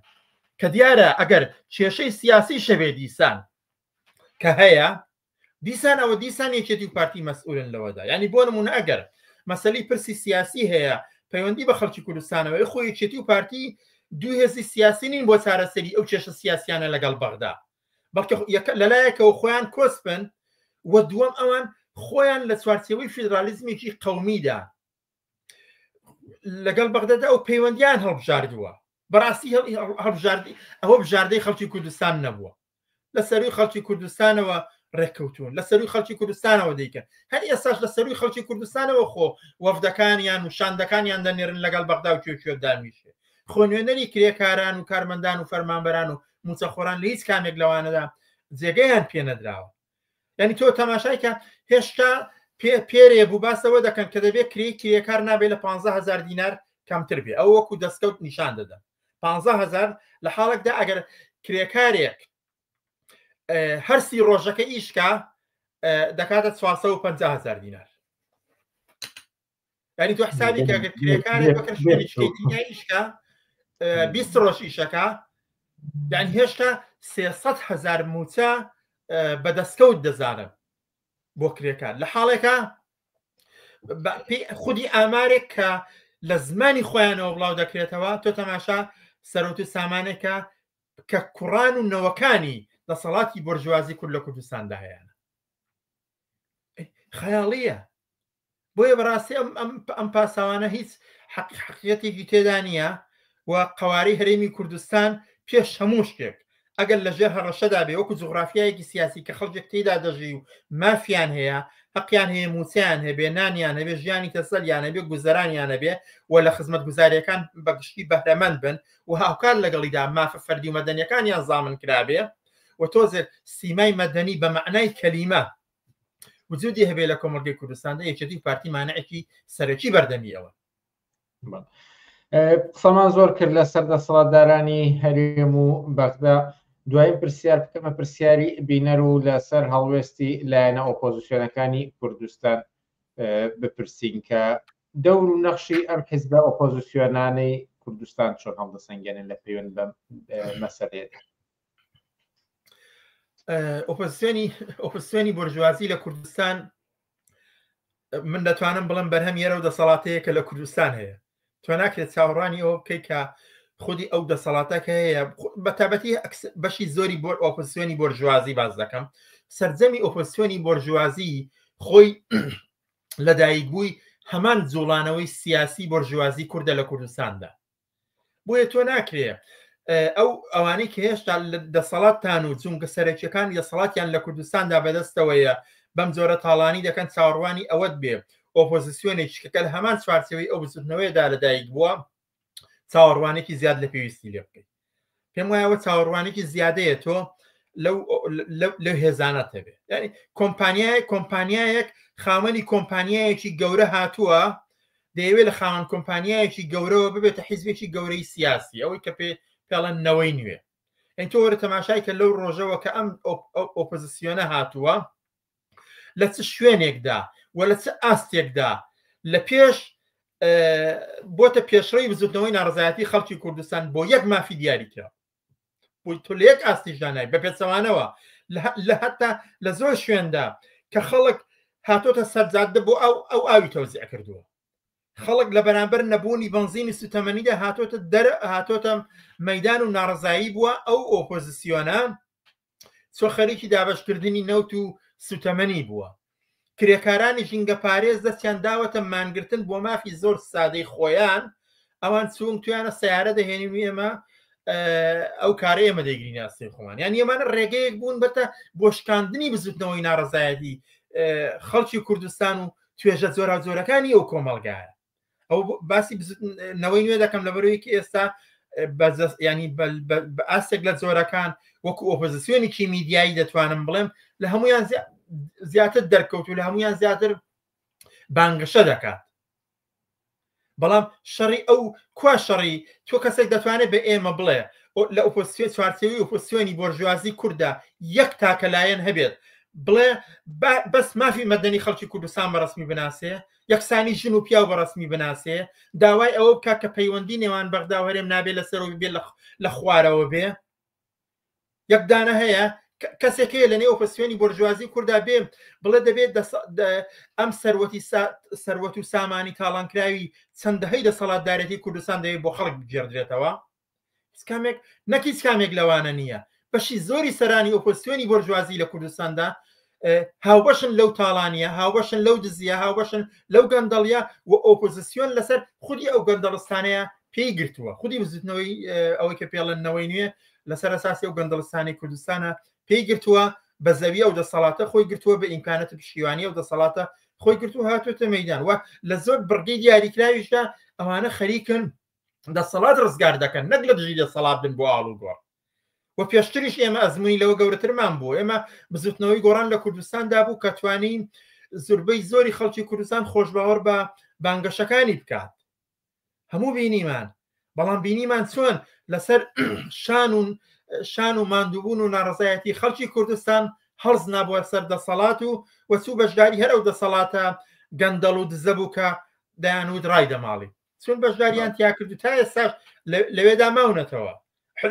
کە دیارە ئەگەر کێشەی سیاسی شەبێ دیسان کە هەیە دیسان ئەوە دیسان یەکێتی و پارتی مەسئولن لەوەدا ینی بۆ نمونە ئەگەر مەسەلی پرسی سیاسی هەیە پەیوەندی بە خەڵکی کوردستانەوەی خۆ یەکێتی و پارتی دوو هێزی سیاسی نین بۆ چارەسەری ئەو کێشە سیاسیانە لەگەڵ بەغدا بەڵکە لەلایەکەوە خۆیان کۆسپن و دووەم ئەوان خۆیان لە چوارچێوەی فیدرالیزمێکی قەومیدا لەگەڵ بەغدادا ئەو پەیوەندیان هەڵبژاردووە بەڕاستی هەڵبژاردی ئەوە بژاردەی خەڵکی کوردستان نەبووە لە سەروی خەڵکی کوردستانەوە ڕێککەوتون لە سەروی خەڵکی کوردستانەوە دەیکەن هەر ئێستاش لە سەروی خەڵکی کوردستانەوە خۆ وەفدەکانیان و شاندەکانیان دەنێرن لەگەڵ بەغدا و کوێ کوێ دامیشێ خۆ نوێنەری کرێکاران و کارمەندان و فەرمانبەران و موچەخۆران لە هیچ کامێک لەوانەدا جێگەیان پێنەدراوە یعنی تۆ تەماشای کە هێشتا پێرێ بوو باسەوە دەکەن کە دەبێت کرێی کرێکار نابێت لە 15000 دینار کەمتر بێ ئەو وەکو دەستکەوت نیشان دەدەن 15000 لە حاڵێکدا ئەگەر کرێکارێک هەرسی ڕۆژەکە ئیشکا دەکاتە 450 هزار دینار ینی تۆ حسابی کە ئەگەر کرێکارێک بەکە شوێنێکی دنیا ئیشکا 20 ڕۆژ ئیشەکە یعنی هێشتا 300 هزار موچە بە دەستکەوت دەزانن بۆ کرێکار لە حاڵێکە خودی ئامارێک کە لە زمانی خۆیانەوە بڵاو دەکرێتەوە تۆ تەماشا سەرۆت و سامانێکە کە کوڕان و نەوەکانی دەسەڵاتی بۆرژوازی کورد لە کوردستاندا هەیەە خەیاڵیە بۆیە بەڕاستی ئەم ئەم ئەم پاساوانە هیچ حەقی حەقیقەتێکی تێدا نییە و قەوارەی هەرێمی کوردستان پێش هەموو شتێک ئەگەر لەژێر هەڕەشەدا بێ وەکو جوغرافیایەکی سیاسی کە خەڵکێک تێیدا دەژی و مافیان هەیە حەقیان هەیە مووچەیان هەبێ نانیان هەبێ ژیانی تەسەلیان هەبێ گوزەرانیان هەبێ و لە خزمەتگوزاریەکان بە گشتی بەهرەمەند بن و هاوکار لەگەڵیدا مافە فەردی و مەدەنیەکانیان زامن کرابێ و تۆزێک سیمای مەدەنی بە مەعنای کەلیمە وجودی هەبێ لە کۆمەڵگەی کوردستاندا یەکێتی و پارتی مانعێکی سەرەکی بەردەمی ئەوە. قسەمان زۆر کرد لەسەر دەسەڵاتدارانی هەرێم و بەغدا دوایین پرسیار بکەمە پرسیاری بینەر و لەسەر هەڵوێستی لایەنە ئۆپۆزیسیۆنەکانی کوردستان بپرسین کە دەور و نەخشی ئەم حیزبە ئۆپۆزیسیۆنانەی کوردستان چۆن هەڵدەسەنگێنن لە پەیوەند بەم مەسەلەیەدا؟ ئۆپۆزیسیۆنی ئۆپۆزیسیۆنی بۆرژوازی لە کوردستان من دەتوانم بڵم بەرهەم یەرە و دەسەڵاتەیە کە لە کوردستان هەیە تۆ ناکرێت چاوەڕوانی ئەوە بکەیت کە خودی ئەو دەسەڵاتە کە هەیە بە تابەتی بەشی زۆری بۆ ئۆپۆزیسیۆنی بۆرژوازی باز دەکەم سەرجەمی ئۆپۆزیسیۆنی بۆرژوازی خۆی لەدایک بووی هەمان جوڵانەوەی سیاسی بۆرژوازی کوردە لە کوردستاندا بۆیە تۆ ناکرێ ئەو ئەوانەی کە هێشتا دەسەڵاتتان و جونگە سەرەکیەکانی دەسەڵاتیان لە کوردستاندا بەدەستەوەیە بەم جۆرە تاڵانی دەکەن چاوەڕوانی ئەوەت بێ ئۆپۆزیسیۆنێکی کە لە هەمان چوارچێوەی ئەو بزوتنەوەیەدا لەدایک بووە چاوەڕوانێکی زیاد لە پێویستی لێ بکەیت پێم وایە ئەوە چاوەڕوانێکی زیادەیە تۆ لەو لەو هێزانەت هەبێ یعنی کۆمپانیای کۆمپانیایەک خاوەنی کۆمپانیایەکی گەورە هاتووە دەیەوێت لە خاوەن کۆمپانیایەکی گەورەوە ببێتە حیزبێکی گەورەی سیاسی ئەوەی کە پێ پێڵەن نەوەی نوێ ئەین تۆ وەرە تەماشای کە لەو ڕۆژەوە کە ئەم ئۆپۆزیسیۆنە هاتووە لە چ شوێنێکدا و لە چ ئاستێکدا لە پێش بۆتە پێشڕەوی بزوتنەوەی ناڕزایەتی خەڵکی کوردستان بۆ یەک مافی دیاریکرا بۆ تۆ لە یەک ئاستیشدا نای بە پێچەوانەوە لە هەتا لە زۆر شوێندا کە خەڵک هاتۆتە سەرجادە بۆ ئەو ئەو ئاوی تەوزیع کردووە خەڵک لە بەرامبەر نەبوونی بەنزینی سوتەمەنیدا هاتۆتە دەر هاتۆتە مەدان و ناڕزایی بووە ئەو ئۆپۆزیسیۆنە چۆ خەریکی دابەشکردنی نەوت و سوتەمەنی بووە. کرێکارانی ژینگەپارێز دەستیان داوەتە مانگرتن بۆ مافی زۆر سادەی خۆیان، ئەوان چوون تویانە سەیارە دەهێنین و ئێمە ئەو کارە ئێمە دەیگرینە ئەستۆی خۆمان. یان ئێمانە ڕێگەیەک بوون بەتە بۆ شکاندنی بزوتنەوەی ناڕەزایەتی خەڵکی کوردستان و توێژە جۆراوجۆرەکانی ئەو کۆمەڵگایە. ئەو باسی نەوەی نوێ دەکەم لەبەرەوەی کە ئێستا ینی بە ئاستێک لە جۆرەکان وەکو ئۆپۆزیسیۆنێکی میدیایی دەتوانم بڵێم لە هەمویان زیاتر دەرکەوت و لە هەمویان زیاتر بانگەشە دەکات بەڵام شەڕی ئەو کوا شەڕی تۆ کەسێک دەتوانێت بە ئێمە بڵێ لە ئۆپۆزیسیۆن چوارچێوەی ئۆپۆزیسیۆنی بۆرژوازی کووردا یەک تاکە لایەن هەبێت بڵێ بەس مافی مەدەنی خەڵکی کوردستان بە ڕسمی بناسێ یەکسانی ژن و پیاو بە ڕسمی بناسێ داوای ئەوە بکە کە پەیوەندی نێوان بەغدا و هەرێم نابێ لەسەرەوە بێ لە خوارەوە بێ یەک دانە هەیە کەسێک هەیە لە نێو ئۆپۆزسیۆنی بۆرژوازی کوردا بێ بڵێ دەبێت ئەم سەروەتی سەروەت و سامانی تاڵانکراوی چەندەهەی دەسەڵاتدارێتی کوردستان دەوێت بۆ خەڵک بگێڕدرێتەوە هیچ کامێک نەک هیچ کامێک لەوانە نییە بەشی زۆری سەرانی ئۆپۆزسیۆنی بۆرژوازی لە کوردستاندا هاوبەشن لەو تاڵانیە هاوبەشن لەو دزیە هاوبەشن لەو گەندەڵیە و ئۆپۆزیسیۆن لەسەر خودی ئەو گەندەڵستانەیە پێی گرتووە خودی بزوتنەوەی ئەوەی کە پێڵێنەوەی نوێ لەسەر ئەساسی ئەو گەندەڵستانی کوردستانە پێی گرتووە بە زەوی ئەو دەسەڵاتە خۆی گرتووە بە ئیمکانەت پشتیوانی ئەو دەسەڵاتە خۆی گرتوو هاتوێتە مەدان و لە زۆر بڕگەی دیاریکراویشدا ئەوانە خەریکن دەسەڵات ڕزگار دەکەن نەک لە دژی دەسەڵات بن بۆ ئاڵوگۆڕ و پێشتریش ئێمە ئەزمموی لەوە گەورەترمان بوو ئێمە بزوتنەوەی گۆڕان لە کوردستاندا بوو کە توانین زوربەی زۆری خەڵکی کوردستان خۆشباوەڕ بە بانگەشەکانی بکات هەموو بینیمان بەڵام بینیمان چۆن لەسەر شان و شان و ماندووبوون و ناڕزایەتی خەڵکی کوردستان هەڵز نابووە سەر دەسەڵات و وەچوو بەشداری هەر ئەو دەسەڵاتە گەندەڵ و دزە بوو کە دەیانوت ڕای دەماڵی چون بەشداریان تیا کرد و تا ئێستاش لەوێدا ماونەتەوە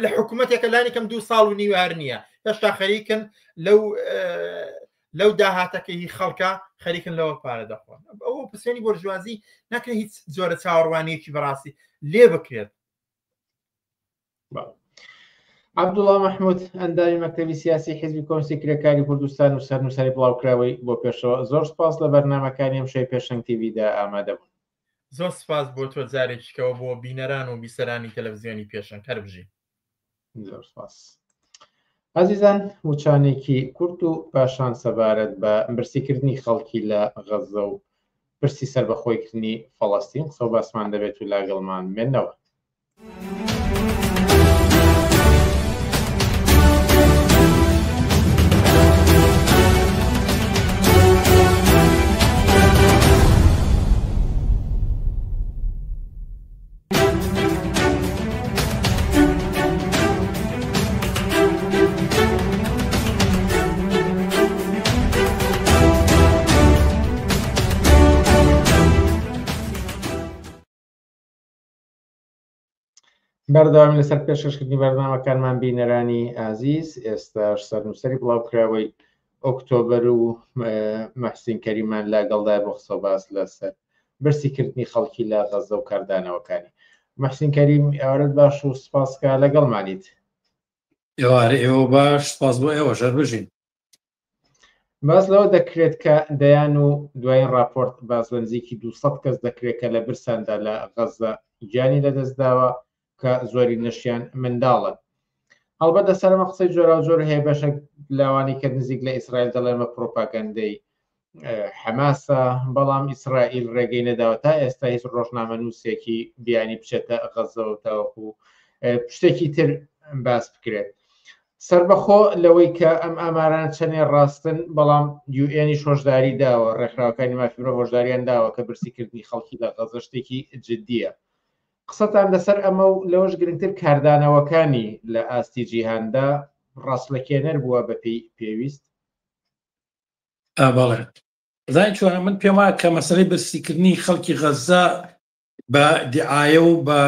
لە حکوومەتێکە لانی کەم دو ساڵ و نیوار نییە هێشتا خەریکن لەو لەو داهاتەکە هی خەڵکە خەریکن لەوە پارە دەخۆن ئەو پسێنی بۆرژوازی ناکرێت هیچ جۆرە چاوەڕوانیەکی بەڕاستی لێ بکرێت عەبدوڵا مەحمود ئەندامی مەکتەبی سیاسی حیزبی کۆمسی کرێکاری کوردستان و سەرنووسەری بڵاوکراوەی بۆ پێشەوە زۆر سپاس لە بەرنامەکانی ئەم شەوی پێشەنگ تیڤیدا ئامادە بوون. زۆر سپاس بۆ تۆ جارێکیکەوە بۆ بینەران و بیسەرانی تەلەڤزیۆنی پێشەنگ هەر بژی. زۆر سپاس. ئازیزان وچانێکی کورت و پاشان سەبارەت بە برسیکردنی خەڵکی لە غەززە و پرسی سەربەخۆیکردنی فەڵەستین قسە و باسمان دەبێت و لاگەڵمان بمێنەوە. بەردەوامی لەسەر پێشکەشکردنی بەرنامەکانمان بینەرانی ئازیز ئێستاش سەرنووسەری بڵاوکراوەی ئۆکتۆبەر و مەحسین کەریمان لەگەڵدای بۆ قسە باس لەسەر برسیکردنی خەڵکی لە غەزە و کاردانەوەکانی. موحسین کەریم ئێوارەت باش و سپاس کە لەگەڵمانیت. ئێوارە ئێوە باش سپاس بۆ ئێوەش هەر بژین. باس لەوە دەکرێت کە دەیان و دوایین ڕاپۆرت باس لە نزیکی 200 کەس دەکرێت کە لە برساندا لە غەزە گیانی لەدەستداوە کە زۆرینەشیان منداڵن. هەڵبەت لەسەر ئەمە قسەی جۆراوجۆر هەیە بەشێک لاوانی کە نزیک لە ئیسرائیل دەڵێن بە پرۆپاگەندەی حەماسە بەڵام ئیسرائیل ڕێگەی نەداوە تا ئێستا هیچ ڕۆژنامە نووسێکی بیانی بچێتە غەزەوە تاوەکو شتێکی تر باس بکرێت سربەخۆ لەوەی کە ئەم ئامارانە چەندێ ڕاستن بەڵام یوئێنیش هۆشداری داوە ڕێکخراوەکانی مافی مرۆڤ هۆشداریان داوە کە برسیکردنی خەڵکی لە غەزە شتێکی جدیە قسەتان لەسەر ئەمە و لەوەش گرنگتر کاردانەوەکانی لە ئاستی جیهاندا ڕاستلەکێنەر بووە بەپێی پێویست؟ بەڵێ زانی چۆنە من پێم وایە کە مەسەلەی برسیکردنی خەڵکی غەززە بە دیعاە و بە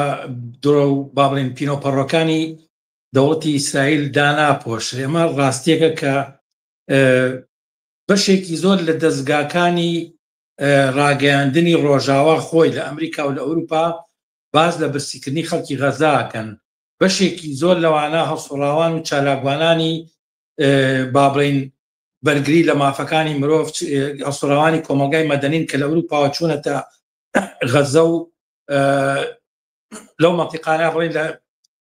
درۆ و با بڵێن پینۆپەڕۆکانی دەوڵەتی ئیسرائیل داناپۆشرێ ئەمە ڕاستیەکە کە بەشێکی زۆر لە دەزگاکانی ڕاگەیاندنی ڕۆژاوا خۆی لە ئەمریکا و لە ئەوروپا باس لە برسیکردنی خەڵکی غەزاکەن بەشێکی زۆر لەوانە هەڵسوڕاوان و چالاکوانانی با بڵین بەرگری لە مافەکانی مرۆڤ هەڵسوڕاوانی کۆمەڵگای مەدەنین کە لە ئەوروپاوە چوونەتە غەزە و لەو مەنتیقانە بڵین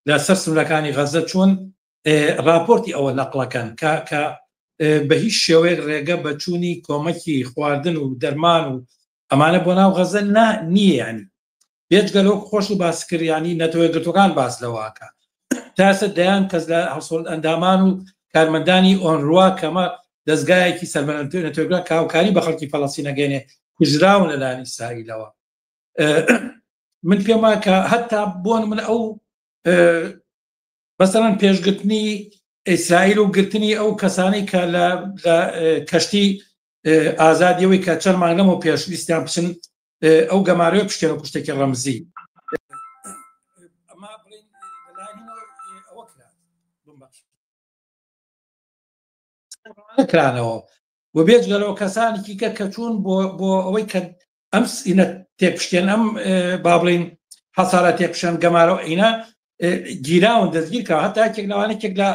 لە سەر سنوورەکانی غەزە چوون راپۆرتی ئەوە نەقڵەکەن کە کە بە هیچ شێوەیەک ڕێگە بە چوونی کۆمەکی خواردن و دەرمان و ئەمانە بۆ ناو غەزە نا نییە ینی. بێجگە لەو خۆش و باسکردیانی نەتەوە یەکگرتووەکان باس لەوەکە تاسە دەیان کەس لە هەڵسوڕ ئەندامان و کارمەندانی ئۆنروا کەمە دەستگایەکی سەربەنەتەوەگران کاوکاری بە خەڵکی فەڵەسینەگەێنێ کوژراون لەلایەن ئیسرائیلەوە. من پێم وایە کە هەتا بۆن من ئەو مەسەڵەن پێشگرتنی ئیسرائیل و گرتنی ئەو کەسانی کە لە کەشتی ئازادیەوەی کە چەند مانگ لەمەوە پێش ویستیان بچن ئەو گەمارەوە پشتێن و کوشتێکی ڕەمزی ئەمە بڵێن ئەوە کرا کرانەوە و بێجگەلەوە کەسانێکی کە کە چوون بۆ بۆ ئەوەی کە ئەم سینە تێکشتێن ئەم با بڵین حەسارە تێکشێن گەمارە ئینا گیراون دەستگیر کە هەتا یەکێک لەوانە یەکێک لە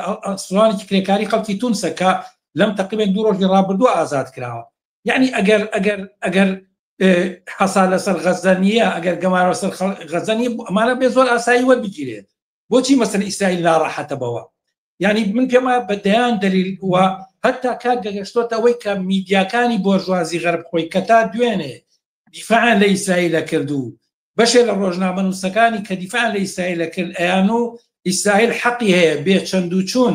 سڵانێکی کرێکاری خەڵکی تونسە کە لەم تقریبا دوو ڕۆژی ڕابردووە ئازاد کراوە یعنی ئەگەر ئەگەر ئەگەر حەسار لەسەر غەزە نییە ئەگەر گەمارە سەر غەزە نییە ئەمانە بێ زۆر ئاسایی وەربگیرێت بۆچی مەسەن ئیسرائیل ناڕەحەتە بەوە یعنی من پێم وایە بە دەیان دەلیل و هەتا کات گەگەشتۆتە ئەوەی کە میدیاکانی بۆرژوازی غەرب خۆی کە تا دوێنێ دیفاعیان لە ئیسرائیل کرد و بەشێ لە ڕۆژنامەنووسەکانی کە دیفاع لە ئیسرائیل کرد ئەیان و ئیسرائیل حەقی هەیە بێ چەند و چوون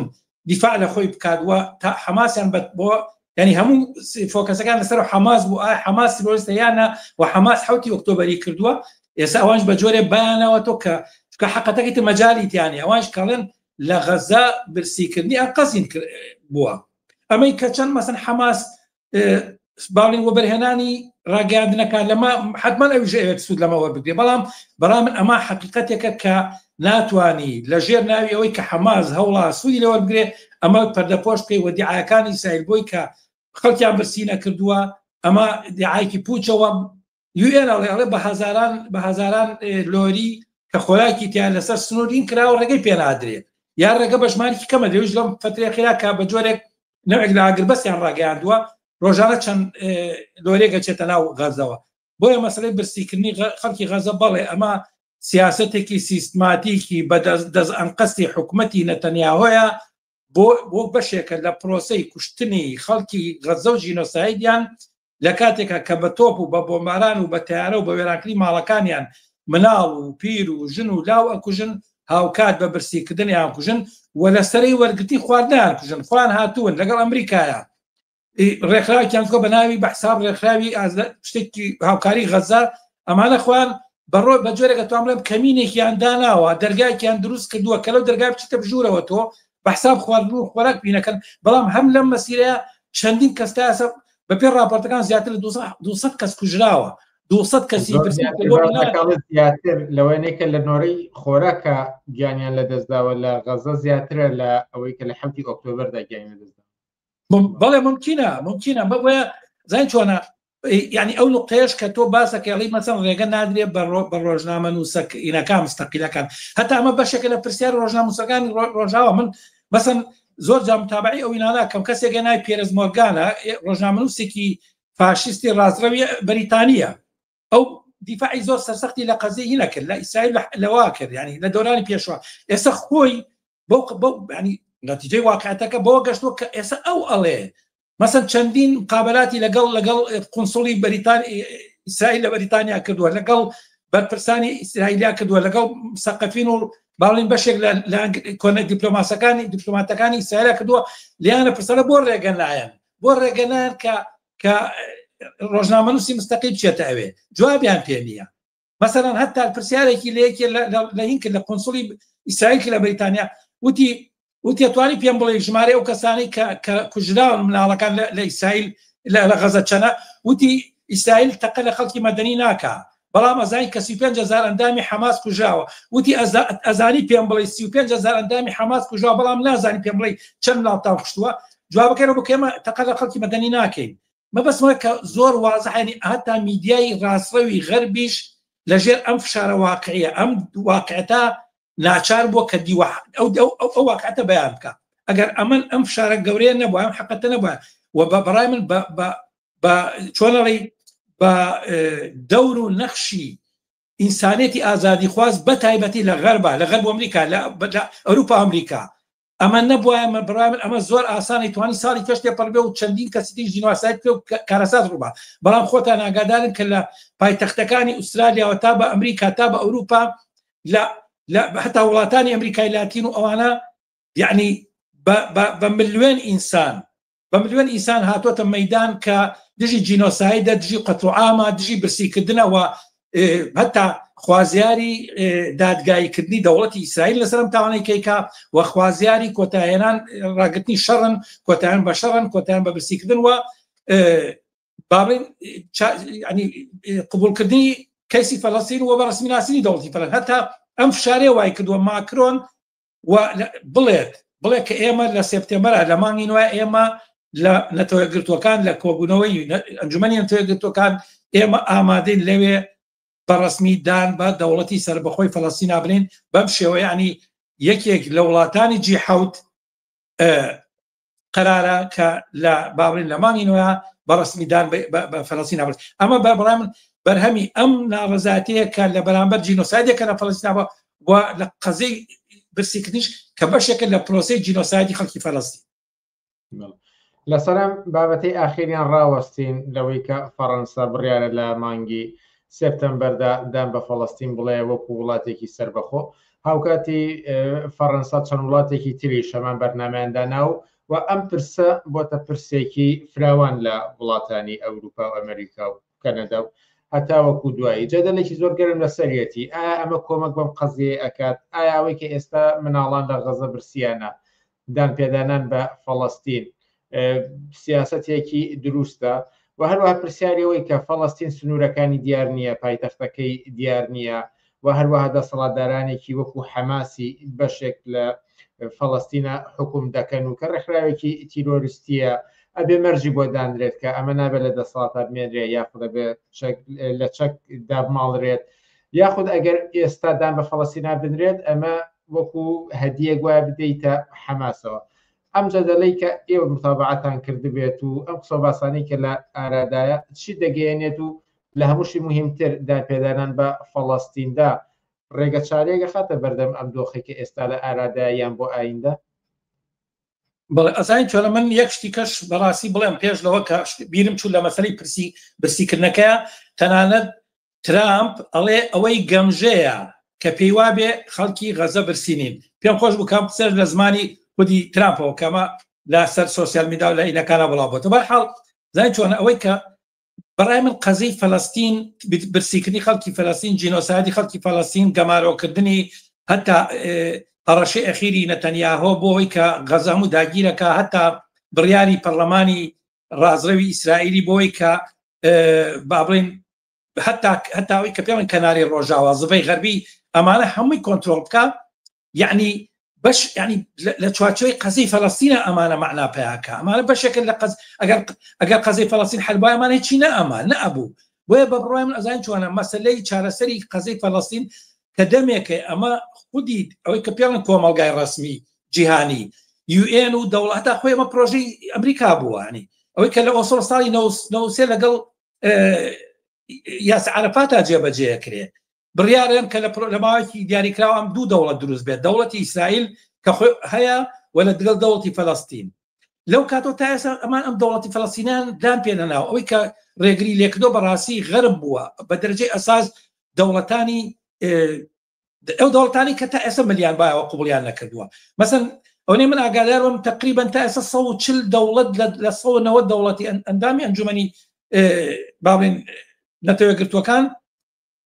دیفاع لە خۆی بکات و تا حەماسیان بە بۆ یعنی هەموو فۆکەسەکان لەسەر حەماس بوو ئایا حەماس تیرۆریستە یان نا و حەماس حوتی ئۆکتۆبەری کردووە ئێستا ئەوانش بە جۆرێ بایانەوە تۆ کە چکە حەقەتەکەی تر مەجالی تیانە ئەوانش کەڵێن لە غەزە برسیکردنی ئەنقەزین بووە ئەمەی کە چەند مەسن حەماس باڵی وەبەرهێنانی ڕاگەاندنەکان لەمە حتمما ئەویش ئەوێت سوود لەمە وەربگرێ بەڵام بەڵام من ئەمە حقیقەتێکە کە ناتوانانی لە ژێر ناوی ئەوەی کە حەماس هەوڵا سوودی لە وەربگرێ ئەمە پەردەپۆش بکەی و دیعاکانی ئیسرائیل بۆی کە خەڵکیان برسی نەکردووە ئەمە دیعایکی پوچەوە یوئێن ئەڵێ ئەڵێ بە هەزاران بە هەزاران لۆری کە خۆراکی تیان لەسەر سنوورین کراوە ڕێگەی پێنادرێت یا ڕێگە بە ژمارێکی کەمە دەویش لەم فترەی خێرا کە بە جۆرێک نەوێک لە ئاگربەستیان ڕاگەیاندووە ڕۆژانە چەند لۆرێک ئەچێتە ناو غەزەوە بۆیە مەسلەی برسیکردنی خەڵکی غەزە بەڵێ ئەمە سیاستێکی سیستماتیکی بە دەست ئەنقەستی حکومەتی نەتەنیاهۆیە بۆ بۆ بەشێکە لە پرۆسەی کوشتنی خەڵکی غەزە و ژینۆسایدیان لە کاتێکا کە بە تۆپ و بە بۆمباران و بە تەیارە و بە وێرانکردنی ماڵەکانیان مناڵ و پیر و ژن و لاو ئەکوژن، هاوکات بە برسیکردن ئەیانکوژن و لە سەرەی وەرگرتنی خواردن ئەیانکوژن، خۆیان هاتوون لەگەڵ ئەمریکایا ڕێکخراوێکیان کردوە بە ناوی بە حساب ڕێکخراوی شتێکی هاوکاری غەزە، ئەمانە خۆیان بەڕۆ بە جۆرێک ئەتوان بڵێم کەمینێکیان داناوە دەرگایەکیان دروست کردووە کە لەو دەرگای بچیتە بژوورەوە تۆ بە حساب خواردن و خۆراک پینەکەن بەڵام هەم لەم مەسیرەیە چەندین کەس تا ئێستا بەپێی ڕاپۆرتەکان زیاتر لە 200 کەس کوژراوە 200 کەسی زیاتر لەوەیە کە لە نۆرەی خۆراکە گیانیان لە دەستداوە لە غەزە زیاترە لە ئەوەی کە لە حەوتی ئۆکتۆبەردا گیانی لە دەستدا بەڵێ ممکنە ممکنە بەوەیە زین چۆنە یعنی ئەو نقطەیەش کە تۆ باسەکە ئەڵی مەسەن ڕێگە نادرێ بە ڕۆژنامە نووسەکەینەکان مستەقیلەکان هەتا ئەمە بەشێکە لە پرسیار ڕۆژناموسەکانی ڕۆژاوە من مەسەن زۆر جام تابعی ئەو نانا کەم کەسێکە نای پێرز مۆرگانە ڕۆژنامەنووسێکی فاشیستی ڕاستڕەوی بەریتانیە ئەو دیفاعی زۆر سەرسەختی لە قەزیە هی نەکرد لە ئیسرائیل لەوا کرد ینی لە دەورانی پێشوە ئێستا خۆی بەو بەو ینی نەتیجەی واقعەتەکە بەوە گەشتووە کە ئێستا ئەو ئەڵێ مەسەن چەندین مقابلاتی لەگەڵ لەگەڵ قونسڵی بەریتان ئیسرائیل لە بەریتانیا کردووە لەگەڵ بەرپرسانی ئیسرائیلیا کردووە لەگەڵ سەقەفین و باڵین بەشێک لە کۆنە دیپلۆماسەکانی دیپلۆماتەکانی ئیسرائیل کردووە لیانە پرسەرە بۆ ڕێگە نایەن بۆ ڕێگە نایەن کە کە ڕۆژنامەنووسی مستەقی بچێتە ئەوێ جوابیان پێ نییە مەسەلەن هەتا پرسیارێکی لە یەکێ لە هین کرد لە قونسڵی ئیسرائیل کرد لە بەریتانیا وتی وتی توانی پێم بڵێ ژمارە ئەو کەسانەی کە کە کوژراون مناڵەکان لە ئیسرائیل لە غەزە چەنە وتی ئیسرائیل تەقە لە خەڵکی مەدەنی ناکا بەڵام ئەزانی کە 35 هزار ئەندامی حەماس کوژراوە وتی ئەزانی پێم بڵێ 35 هزار ئەندامی حەماس کوژراوە بەڵام نازانی پێم بڵێ چەند مناڵتان کوشتووە جوابەکەی بۆ کێمە تەقە لە خەڵکی مەدەنی ناکەین مەبەستمە کە زۆر وازحێنی هەتا میدیای ڕاستڕەوی غەربیش لەژێر ئەم فشارە واقعیە ئەم واقعەتە ناچار بووە کە دیوە ئەو ئەو ئەو واقعەتە بەیان بکە ئەگەر ئەمن ئەم فشارە گەورەیە نەبوو ئەم حقەتە نەبووە و بە بەڕای من بە بە بە چۆنەڵی بە دەور و نەخشی ئینسانێتی ئازادیخواز بە تایبەتی لە غەربا لە غەرب ئەمریکا لە ئەوروپا ئەمریکا. ئەمە نەبوایە من بڕای من ئەمە زۆر ئاسانی توانی ساڵی کەش تێپەڕ بێ و چەندین کەسی تریش جینۆساید بکرێ و کارەسات ڕووبا بەڵام خۆتان ئاگادارن کە لە پایتەختەکانی ئوسترالیاوە تا بە ئەمریکا تا بە ئەوروپا لە لە هەتا وڵاتانی ئەمریکای لاتین و ئەوانە یعنی بە ملیۆن ئینسان بە ملیۆن ئینسان هاتۆتە مەدان کە دژی جینۆسایدە دژی قەتوعامە دژی برسیکردنەوە هەتا خوازیاری دادگاییکردنی دەوڵەتی ئیسرائیل لەسەر ئەم تاوانەی کەیکا و خوازیاری کۆتاهێنان ڕاگرتنی شەڕن کۆتایان بە شەڕن کۆتایان بە برسیکردن و باڵین ینی قبولکردنی کەیسی فەلەستین و بە ڕسمی ناسینی دەوڵەتی فەلەستین هەتا ئەم فشارەیە وای کردووە ماکرۆن و بڵێت بڵێ کە ئێمە لە سێپتێمبەرە لە مانگی نوای ئێمە لە نەتەوە گرتوەکان لە کۆبوونەوەی ئەنجومەنی نەتەوە گرتوەکان ئێمە ئامادەین لەوێ بە ڕسمی دان بە دەوڵەتی سربەخۆی فەلەستینا بنین بەم شێوە ینی یەکێک لە وڵاتانی جی حوت قەرارە کە لە باڵین لە مانگی نوێ بە ڕسمی دان بە فەلەستینا بڵێت ئەمە بە بەڵام من بەرهەمی ئەم ناڕەزاتەیە کە لە بەرامبەر جینۆسایدێکە لە فەلەستینەوە و لە قەزەی برسیکردنیش کە بەشێکە لە پرۆسەی جینۆسایدی خەڵکی فەلەستین. لەسەر ئەم بابەتەی ئاخیریان ڕاوەستین لەوەی کە فەڕەنسا بڕیارە لە مانگی سێپتەمبەردا دان بە فەڵەستین بڵێ وەکو وڵاتێکی سەربەخۆ هاوکاتی فەڕەنسا چەند وڵاتێکی تریش هەمان بەرنامەیان دانا و و ئەم پرسە بۆتە پرسێکی فراوان لە وڵاتانی ئەوروپا و ئەمریکا و کەنەدا و هەتاوەکو دوایی جەدەلێکی زۆر گەرم لەسەریەتی ئایا ئەمە کۆمەک بەم قەزیەیە ئەکات ئایا ئەوەی کە ئێستا مناڵان لە غەزە برسیانە دانپێدانان بە فەڵەستین سیاسەتێکی دروستە و هەروەها پرسیاری ئەوەی کە فەڵەستین سنوورەکانی دیار نییە، پایتەختەکەی دیار نییە و هەروەها دەسەڵاتدارانێکی وەکو حەماسی بەشێک لە فەڵەستینە حکوم دەکەن و کە ڕێکخراوێکی تیرۆریستیە ئەبێ مەرجی بۆ دانرێت کە ئەمە نابێت لە دەسەڵاتا بمێنرێ یاخود ئەبێ لە چەک دابماڵرێت یاخود ئەگەر ئێستا دان بە فەڵەستینا بنرێت ئەمە وەکو هەدیەک وایە بدەیتە حەماسەوە ئەم جەدەلەی کە ئێوە متابعەتان کردبێت و ئەم قسە و باسانەی کە لە ئارادایە چی دەگەیەنێت و لە هەمووشی موهیمتر دانپێدانان بە فەڵەستیندا ڕێگە چارەیەک ئەخاتە بەردەم ئەم دۆخەی کە ئێستا لە ئارادایە یان بۆ ئایندە؟ بەڵێ ئەزانی چۆنە من یەک شتی کەش بەڕاستی بڵێم پێش لەوە کە بیرم چوو لە مەسەلەی پرسی برسیکردنەکەیە تەنانەت ترامپ ئەڵێ ئەوەی گەمژەیە کە پێی وابێ خەڵکی غەزە برسی نین. پێم خۆش بوو کە ئەم قسەش لە زمانی خودی ترامپەوە کە ئەمە لە سەر سۆسیال میدیا و لە ئینەکانە بڵاو بۆتەوە. بەرحاڵ زانی چۆنە ئەوەی کە بەڕای من قەزیی فەلەستین برسیکردنی خەڵکی فەلەستین جینۆسایدی خەڵکی فەلەستین گەمارۆکردنی هەتا هەڕەشەی ئەخیری نەتەنیاهۆ بۆ ئەوەی کە غەزە هەموو داگیرەکە هەتا بڕیاری پەرلەمانی ڕازڕەوی ئیسرائیلی بۆی کە با بڵێن هەتا هەتا ئەوەی کە پێڵن کەناری ڕۆژاوا زبەی غەربی ئەمانە هەمووی کۆنتترۆل بکە یعنی بەش ینی لە چوارچەوەی قەزی فەلەستینە ئەمانە معنا پیاکە ئەمانە بەشێکن لە قەز ئەگەر ئەگەر قەزی فەلەستین حلبای ئەمانە هیچی نە ئەما نە ئەبوو بۆیە بە بڕای من ئەزانین چۆنە مەسلەی چارەسەری قەزی فەلەستین کە دەمێکە ئەمە خودی ئەوەی کە پێڵن کۆمەلگای ڕسمی جیهانی یوئێن و دەوڵەت خۆی ئەمە پرۆژەی ئەمریکا بووە ینی ئەوەی کە لە ئۆسڵ ساڵی 93 لەگەڵ یاسا عەرەفاتا جێبەجێ کرێ بڕیارێن کە لە ماوەیەکی دیاریکراوە ئەم دوو دەوڵەت دروست بێت دەوڵەتی ئیسرائیل کە خۆی هەیە و لە دگەڵ دەوڵەتی فەلەستین لەو کاتەوە تا ئێستا ئەمان ئەم دەوڵەتی فەلەستینیان دان پێنەناوە ئەوەی کە ڕێگری لێکردۆ بەڕاستی غەرب بووە بە دەرەجەی ئەساس دەوڵەتانی ئەو دەوڵەتانی کە تا ئێستا ملیان بایەوە قوبڵیان نەکردووە مەسەن ئەوەی من ئاگادار بم تقریبا تا ئێستا 140 دەوڵەت لە 190 دەوڵەتی ئەندامی ئەنجومەنی باڵێن نەتەوە گرتوەکان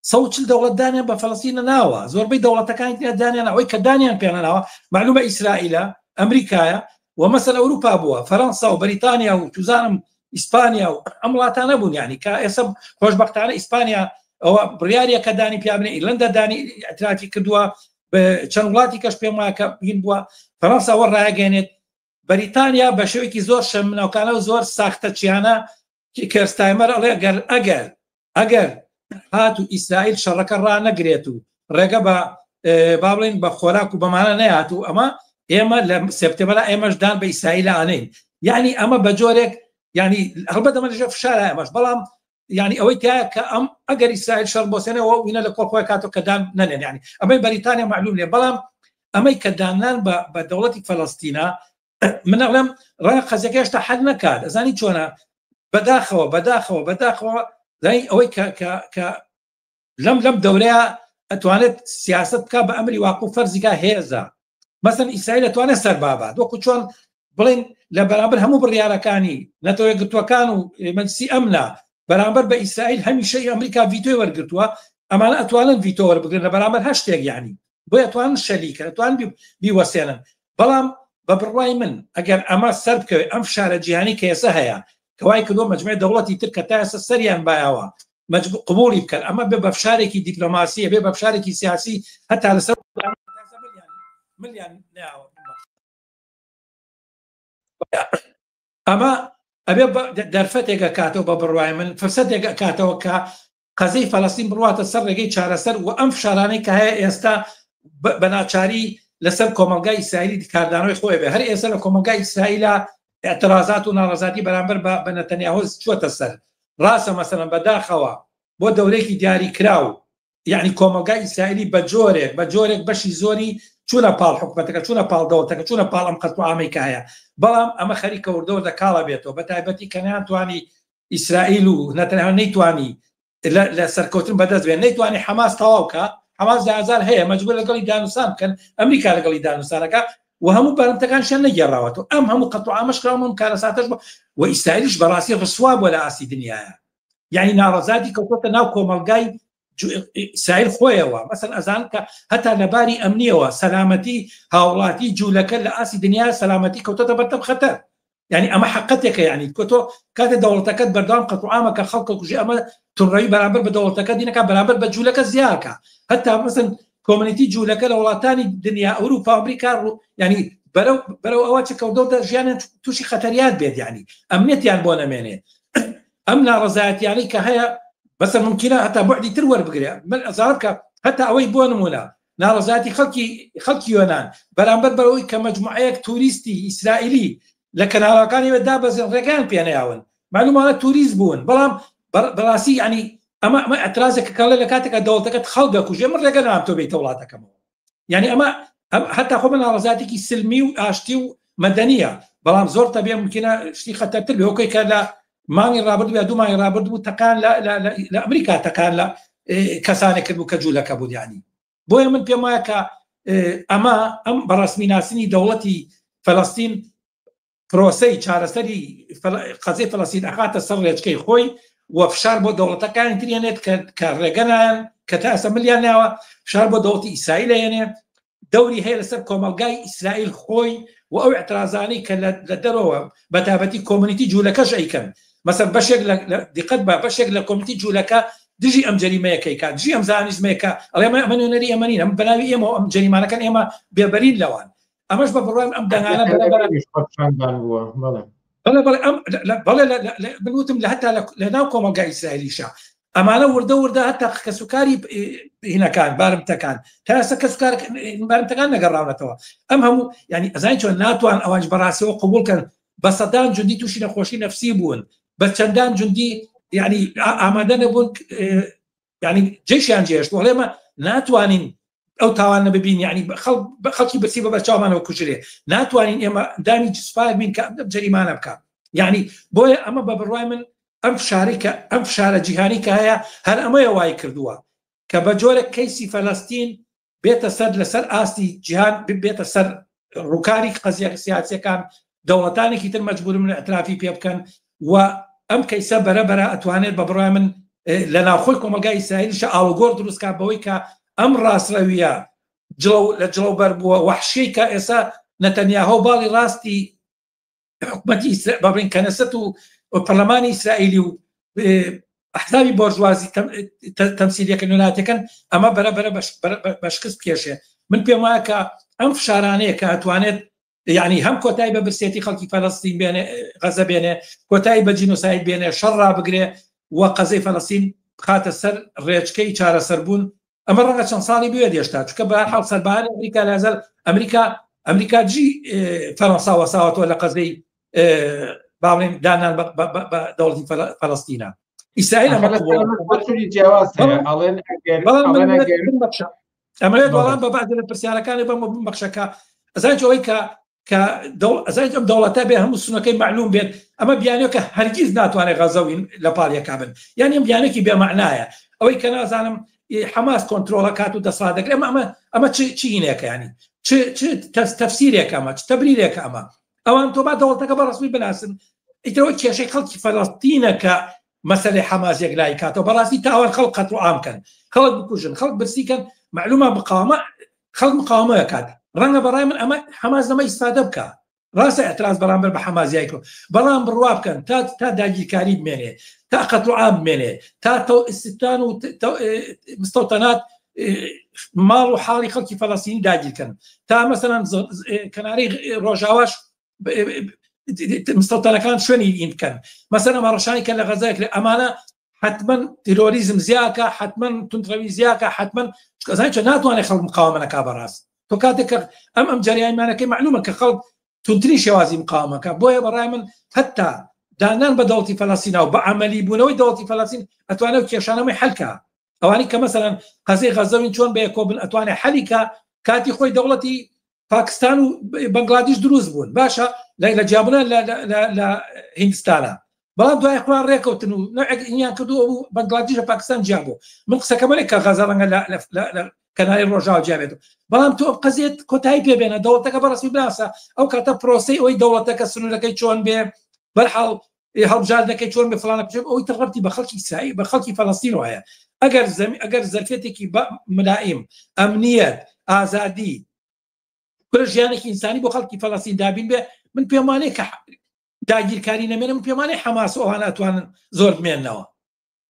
140 دەوڵەت دانیان بە فەلەستینە ناوە زۆربەی دەوڵەتەکانی تر دانیان ئەوەی کە دانیان پێنەناوە معلومە ئیسرائیلە ئەمریکایە و مەسەل ئەوروپا بووە فەرەنسا و بەریتانیا و توزانم ئیسپانیا و ئەم وڵاتانە بوون یعنی کە ئێستا خۆشببختانە ئیسپانیا ئەوە بڕیاریە کە دانی پیابنێ ئیرلەندا دانی اعترافی کردووە چەند وڵاتی کەش پێم وایە کە هین بووە فەرەنسا وە ڕایگەێنێت بەریتانیا بە شێوەیەکی زۆر شەرمناوکانە و زۆر ساختەچیانە کێرستایمەر ئەڵێ گەر ئەگەر ئەگەر هات و ئیسرائیل شەڕەکە ڕانەگرێت و ڕێگە بە با بڵێن بە خۆراک و بەمانە نەیات و ئەمە ئێمە لە سێپتەمبەرا ئێمەش دان بە ئیسرائیل ئانین یعنی ئەمە بە جۆرێک یعنی هەڵبەت ئەمە لەژێر فشارە ئەمەش بەڵام یعنی ئەوەی تایە کە ئەم ئەگەر ئیسرائیل شەڕ بۆسێنەوە وینە لە کۆڵ خۆی کاتۆ کە دان نەنێن یعنی ئەمەی بەریتانیا معلوم نیە بەڵام ئەمەی کە دانان بە دەوڵەتی فەلەستینە من ئەڵێم ڕەنگە قەزیەکە هێشتا حل نەکات ئەزانی چۆنە بەداخەوە بەداخەوە بەداخەوە لای ئەوەی کە کە کە لەم لەم دەورەیە ئەتوانێت سیاست بکە بە ئەمری واقع و فەرزیکا هێزە مەسەن ئیسرائیل ئەتوانێت سەر بابات وەکو چۆن بڵێن لە بەرامبەر هەموو بڕیارەکانی نەتەوە یەکگرتووەکان و مەجلسی ئەمنا بەرامبەر بە ئیسرائیل هەمیشە ئەمریکا ڤیتۆی وەرگرتووە ئەمانە ئەتوانن ڤیتۆ وەربگرن لە بەرامبەر هەر شتێک یعنی بۆیە ئەتوانن شەلیکە ئەتوان بیوەسێنن بەڵام بە بڕوای من ئەگەر ئەمە سەر بکەوێت ئەم فشارە جیهانی کە ئێستا هەیە کە وای کردووە مەجموعی دەوڵەتی تر کە تا ئێستا سەریان بایەوە مەجبور قبوڵی بکەن ئەمە بێ بە فشارێکی دیپلۆماسیە بێ بە فشارێکی سیاسی هەتا لەسەر ملیان ناوە ئەمە ئەبێ دەرفەتێک ئەکاتەوە بە بڕوای من فرسەتێک ئەکاتەوە کە قەزەی فەلەستین بڕواتە سەر ڕێگەی چارەسەر و ئەم فشارانەی کە هەیە ئێستا بە ناچاری لەسەر کۆمەلگای ئیسرائیلی کاردانەوەی خۆی بێ هەر ئێستا لە کۆمەلگای ئیسرائیلا اعتراضات و ناڕەزاتی بەرامبەر بە نەتەنیاهۆ چووەتە سەر ڕاستە مەسەلەن بەداخەوە بۆ دەورێکی دیاری کراو یعنی کۆمەلگای ئیسرائیلی بە جۆرێک بە جۆرێک بەشی زۆری چوونە پاڵ حکومەتەکە چوونە پاڵ دەوڵەتەکە چوونە پاڵ ئەم قەتڵ عامەی کە هەیە بەڵام ئەمە خەریکە وردە وردە کاڵە بێتەوە بە تایبەتی کە نەیانتوانی ئیسرائیل و نەتەنیاهۆ نەیتوانی لە سەرکەوتن بەدەست بێن نەیتوانی حەماس تەواو کە حەماس لە ئازار هەیە مەجبور لەگەڵی دانوسان بکەن ئەمریکا لەگەڵی دانوسانەکە و هەموو بارمتەکانشیان نەگێڕاوەتەوە ئەم هەموو قەتڵ عامەش کراوە ئەم کارەساتەش بوو و ئیسرائیلیش بەڕاستی ڕسوا بووە لە ئاستی دنیاە یعنی ناڕەزاتی کەوتۆتە ناو کۆمەڵگای ئیسرائیل خۆیەوە مەسەن ئەزان کە هەتا لەباری ئەمنیەوە سەلامەتی هاوڵاتی جوولەکە لە ئاستی دنیا سەلامەتی کەوتۆتە بەردەم خەتەر یعنی ئەمە حقەتێکە یعنی کە تۆ کاتێ دەوڵەتەکەت بەردەوام قەتڵ عامە کە خەڵکە کوژی ئەمە توڕەیی بەرامبەر بە دەوڵەتەکە دینەکە بەرامبەر بە جوولەکە زیاکە هەتا مەسەن community جوولەکە لە وڵاتانی دنیا ئەوروپا ئەمریکا ڕوو یعنی بەرەو بەرەو ئەوە چ کەوتۆتە ژیانیان تووشی خەتەریات بێت یعنی ئەمنیەتیان بۆ نەمێنێ ئەم ناڕەزایەتیانەی کە هەیە بەسە ممکنە هەتا بعدی تر وەربگرێ من ئەزانم کە هەتا ئەوەی بۆ نمونە ناڕەزایەتی خەڵکی خەڵکی یۆنان بەرامبەر بەوەی کە مەجموعەیەک توریستی ئیسرائیلی لە کەناراوەکانی وێ دابەزێن ڕێگەیان پێنەیاون معلومانە توریست بوون بەڵام بەڕاستی ینی ئەمە ئەمە ئەترازێک کە لە کاتێکە دەوڵەتەکەت خەڵک دەکوژێ من ڕێگە نام تۆ بێیتە وڵاتەکەمەوە یعنی ئەمە هەتا خۆ من ناڕەزاتێکی سلمی و ئاشتی و مەدەنیە بەڵام زۆر تەبیە ممکنە شتی خەتەرتر بێ وەکەی کە لە مانگی ڕابردوو یا دوو مانگی ڕابردوو بوو تەقان لە ئەمریکا تەقان لە کەسانێک کرد بوو کە جوولەکە بوو یعنی بۆیە من پێم وایە کە ئەمە ئەم بەڕسمی ناسینی دەوڵەتی فەلەستین پرۆسەی چارەسەری قەزیەی فەلەستین ئەخاتە سەر ڕێچکەی خۆی و فشار بۆ دەوڵەتەکانی تر هێنێت کە ڕێگە نایەن کە تا ئێستا ملیان ناوە فشار بۆ دەوڵەتی ئیسرائیل هێنێ دەوری هەیە لەسەر کۆمەڵگای ئیسرائیل خۆی و ئەو اعترازانەی کە لە دەرەوە بە تایبەتی community جوولەکەش ئەیکەن مەسەر بەشێک لە دیقەت بە بەشێک لە community جوولەکە دژی ئەم جەریمەیەکەی کات دژی ئەم زانیزمەیەکە ئەڵێ ئەمە نوێنەری ئێمە نین ئەم بەناوی ئێمە ئەم جەریمانەکەن ئێمە بێبەرین لەوان ئەمەش بە بڕوام ئەم دەنگانە بووە بەڵێ بەڵێ بەڵێ ئەم بەڵێ من وتم لە هەتا لە ناو کۆمەڵگای ئیسرائیلیشە ئەمانە وردە وردە هەتا کەسوکاری هینەکان بارمتەکان تا ئێستا کەسوکار بارمتەکان نەگەڕاونەتەوە ئەم هەموو ینی ئەزانی چۆن ناتوان ئەوانش بەڕاستیەوە قبول کەن بە سەدان جوندی تووشی نەخۆشی نەفسی بوون بە چەندان جوندی یعنی ئامادە نەبوون یعنی جێشیان جێشت وەڵێمە ناتوانین ئەو تاوانە ببین یعنی خەڵکی برسی بە بەرچاومانەوە کوژرێ ناتوانین ئێمە دامی سوپایەک بین کە ئەم جەریمانە بکە یعنی بۆیە ئەمە بە بڕوای من ئەم فشاری کە ئەم فشارە جیهانی کە هەیە هەر ئەمەیە وای کردووە کە بە جۆرێک کەیسی فەلەستین بێتە سەر لەسەر ئاستی جیهان بێتە سەر ڕووکاری قەزیە سیاسیەکان دەوڵەتانێکی تر مەجبورن اعترافی پێ بکەن و ئەم کەیسە بەرە بەرە ئەتوانێت بە بڕای من لە ناوخۆی کۆمەلگای ئیسرائیلیش ئاڵوگۆڕ دروستکا بەوەی کە ئەم ڕاستڕەویە جڵەو لە جڵەو بەر بووە وەحشیەی کە ئێستا نەتەنیاهۆ باڵی ڕاستی حکومەتی ئیسرائیل بە بڵێن کەنەسەت و پەرلەمانی ئیسرائیلی و ئەحزابی بۆرژوازی تەمسیلیەکە نوێناتەکەن ئەمە بەرە بەرە بە شکست بکێشێ من پێم وایە کە ئەم فشارانەیە کە ئەتوانێت یعنی هەم کۆتایی بە برسێتی خەڵکی فەلەستین بێنێ غەزە بێنێ کۆتایی بە جینۆساید بێنێ شەڕ ڕابگرێ و قەزەی فەلەستین بخاتە سەر ڕێچکەی چارەسەربوون ئەمە ڕەنگە چەند ساڵی بوێت هێشتا چونکە بە حاڵ سەرباری ئەمریکا لازال ئەمریکا ئەمریکا جی فەرەنسا وەساوەتەوە لە قەزەی باڵێن دانان بە دەوڵەتی فەلەستینە ئیسرائیل ئەمە جیاواز ئەڵێن ئەگەر ئەمەوێت وەڵام بە بەعض لە پرسیارەکانی بەم بەخشەکە ئەزانیت ئەوەی کە کە ئەزانیت ئەم دەوڵەتە بێ هەموو سنەکەی معلوم بێت ئەمە بیانێکە هەرگیز ناتوانێت غەزەوین لە پاڵیەکە بن یان ئەم بیانێکی بێمەعنایە ئەوەی کە نازانم حەماس کۆنتترۆڵە کات و دەسڵات دەگرێت ئەمە ئەمە ئەمە چینێکە ینی چ تەفسیرێک ئەمە چ تەبریرێکە ئەمە ئەوان تۆ با دەوڵەتەکە بە ڕسمی بناسن ئیترەوە کێشەی خەڵکی فەلەستینە کە مەسەلەی حەماس یەکلایی کاتەوە بەڕاستی تاوان خەڵک قەتڵ عام کەن خەڵک بکوژن خەڵک برسی کەن معلومە مقاومە خەڵک مقاومە کات ڕەنگە بەڕای من ئەمە حەماس لەمە ئیسفادە بکە ڕاستە اعتراض بەرامبەر بە حەماس یای کرد بەڵام بڕوا بکەن تا تا داگیرکاری بمێنێ تا قەتڵ عام بمێنێ تا تەو ئیستان و مستەوتەنات ماڵ و حاڵی خەڵکی فەلەستینی داگیرکەن تا مەسەلەن کەناری ڕۆژاواش مستەوتەنەکان شوێنی ئین بکەن مەسەلەن هەڕەشانی کە لە غەزای کرێ ئەمانە حتمما تیرۆریزم زیاکە حتمما تونڕەوی زیاکە حتمما چکەزای چۆ ناتوانێت خەڵک مقاومە نەکا بەڕاست تۆ کاتێک کە ئەم ئەم جەریانمانەکەی معلومە کە خەڵک تونترین شێوازی مقاومەکە بۆیە بەڕای من حتا دانان بە دەوڵەتی فەلەستینا و بە عملی بوونەوەی دەوڵەتی فەلەستین ئەتوانێت کێشانەوەی حلکە ئەوانی کە مەسەلەن قەزیەی غەزەوین چۆن بەیەکۆ بن ئەتوانێت حەلیکە کاتی خۆی دەوڵەتی پاکستان و بەنگلادیش دروست بوون باشە لە جیابوونە لە هیندستانە بەڵام دوای خۆیان ڕێکەوتن و نەوعێک کردو ئەو بەنگلادیش لە پاکستان جیا بوو من قسەکەمەێک کە غەزە ڕەنگە لە کەناری ڕۆژاوا جیا بێت بەڵام تۆ قەزیەت کۆتایی پێ بێنە دەوڵەتەکە بەڕسمی بناسە ئەو کاتە پرۆسەی ئەوەی دەوڵەتەکە سنوورەکەی چۆن بێ بەرحاڵ هەڵبژاردنەکەی چۆن بێ فڵانە بچێت ئەوەی تر ڕەبتی بە خەڵکی ئیسرائیل بە خەڵکی فەلەستینەوە هەیە ئەگەر زەمی ئەگەر زەرفێتێکی ملائیم ئەمنیەت ئازادی کورە ژیانێکی ئینسانی بۆ خەڵکی فەلەستین دابین بێ من پێم وانەیە کە داگیرکاری نەمێنە من پێم وانەیە حەماس و ئەوانە ئەتوانن زۆر بمێنەوە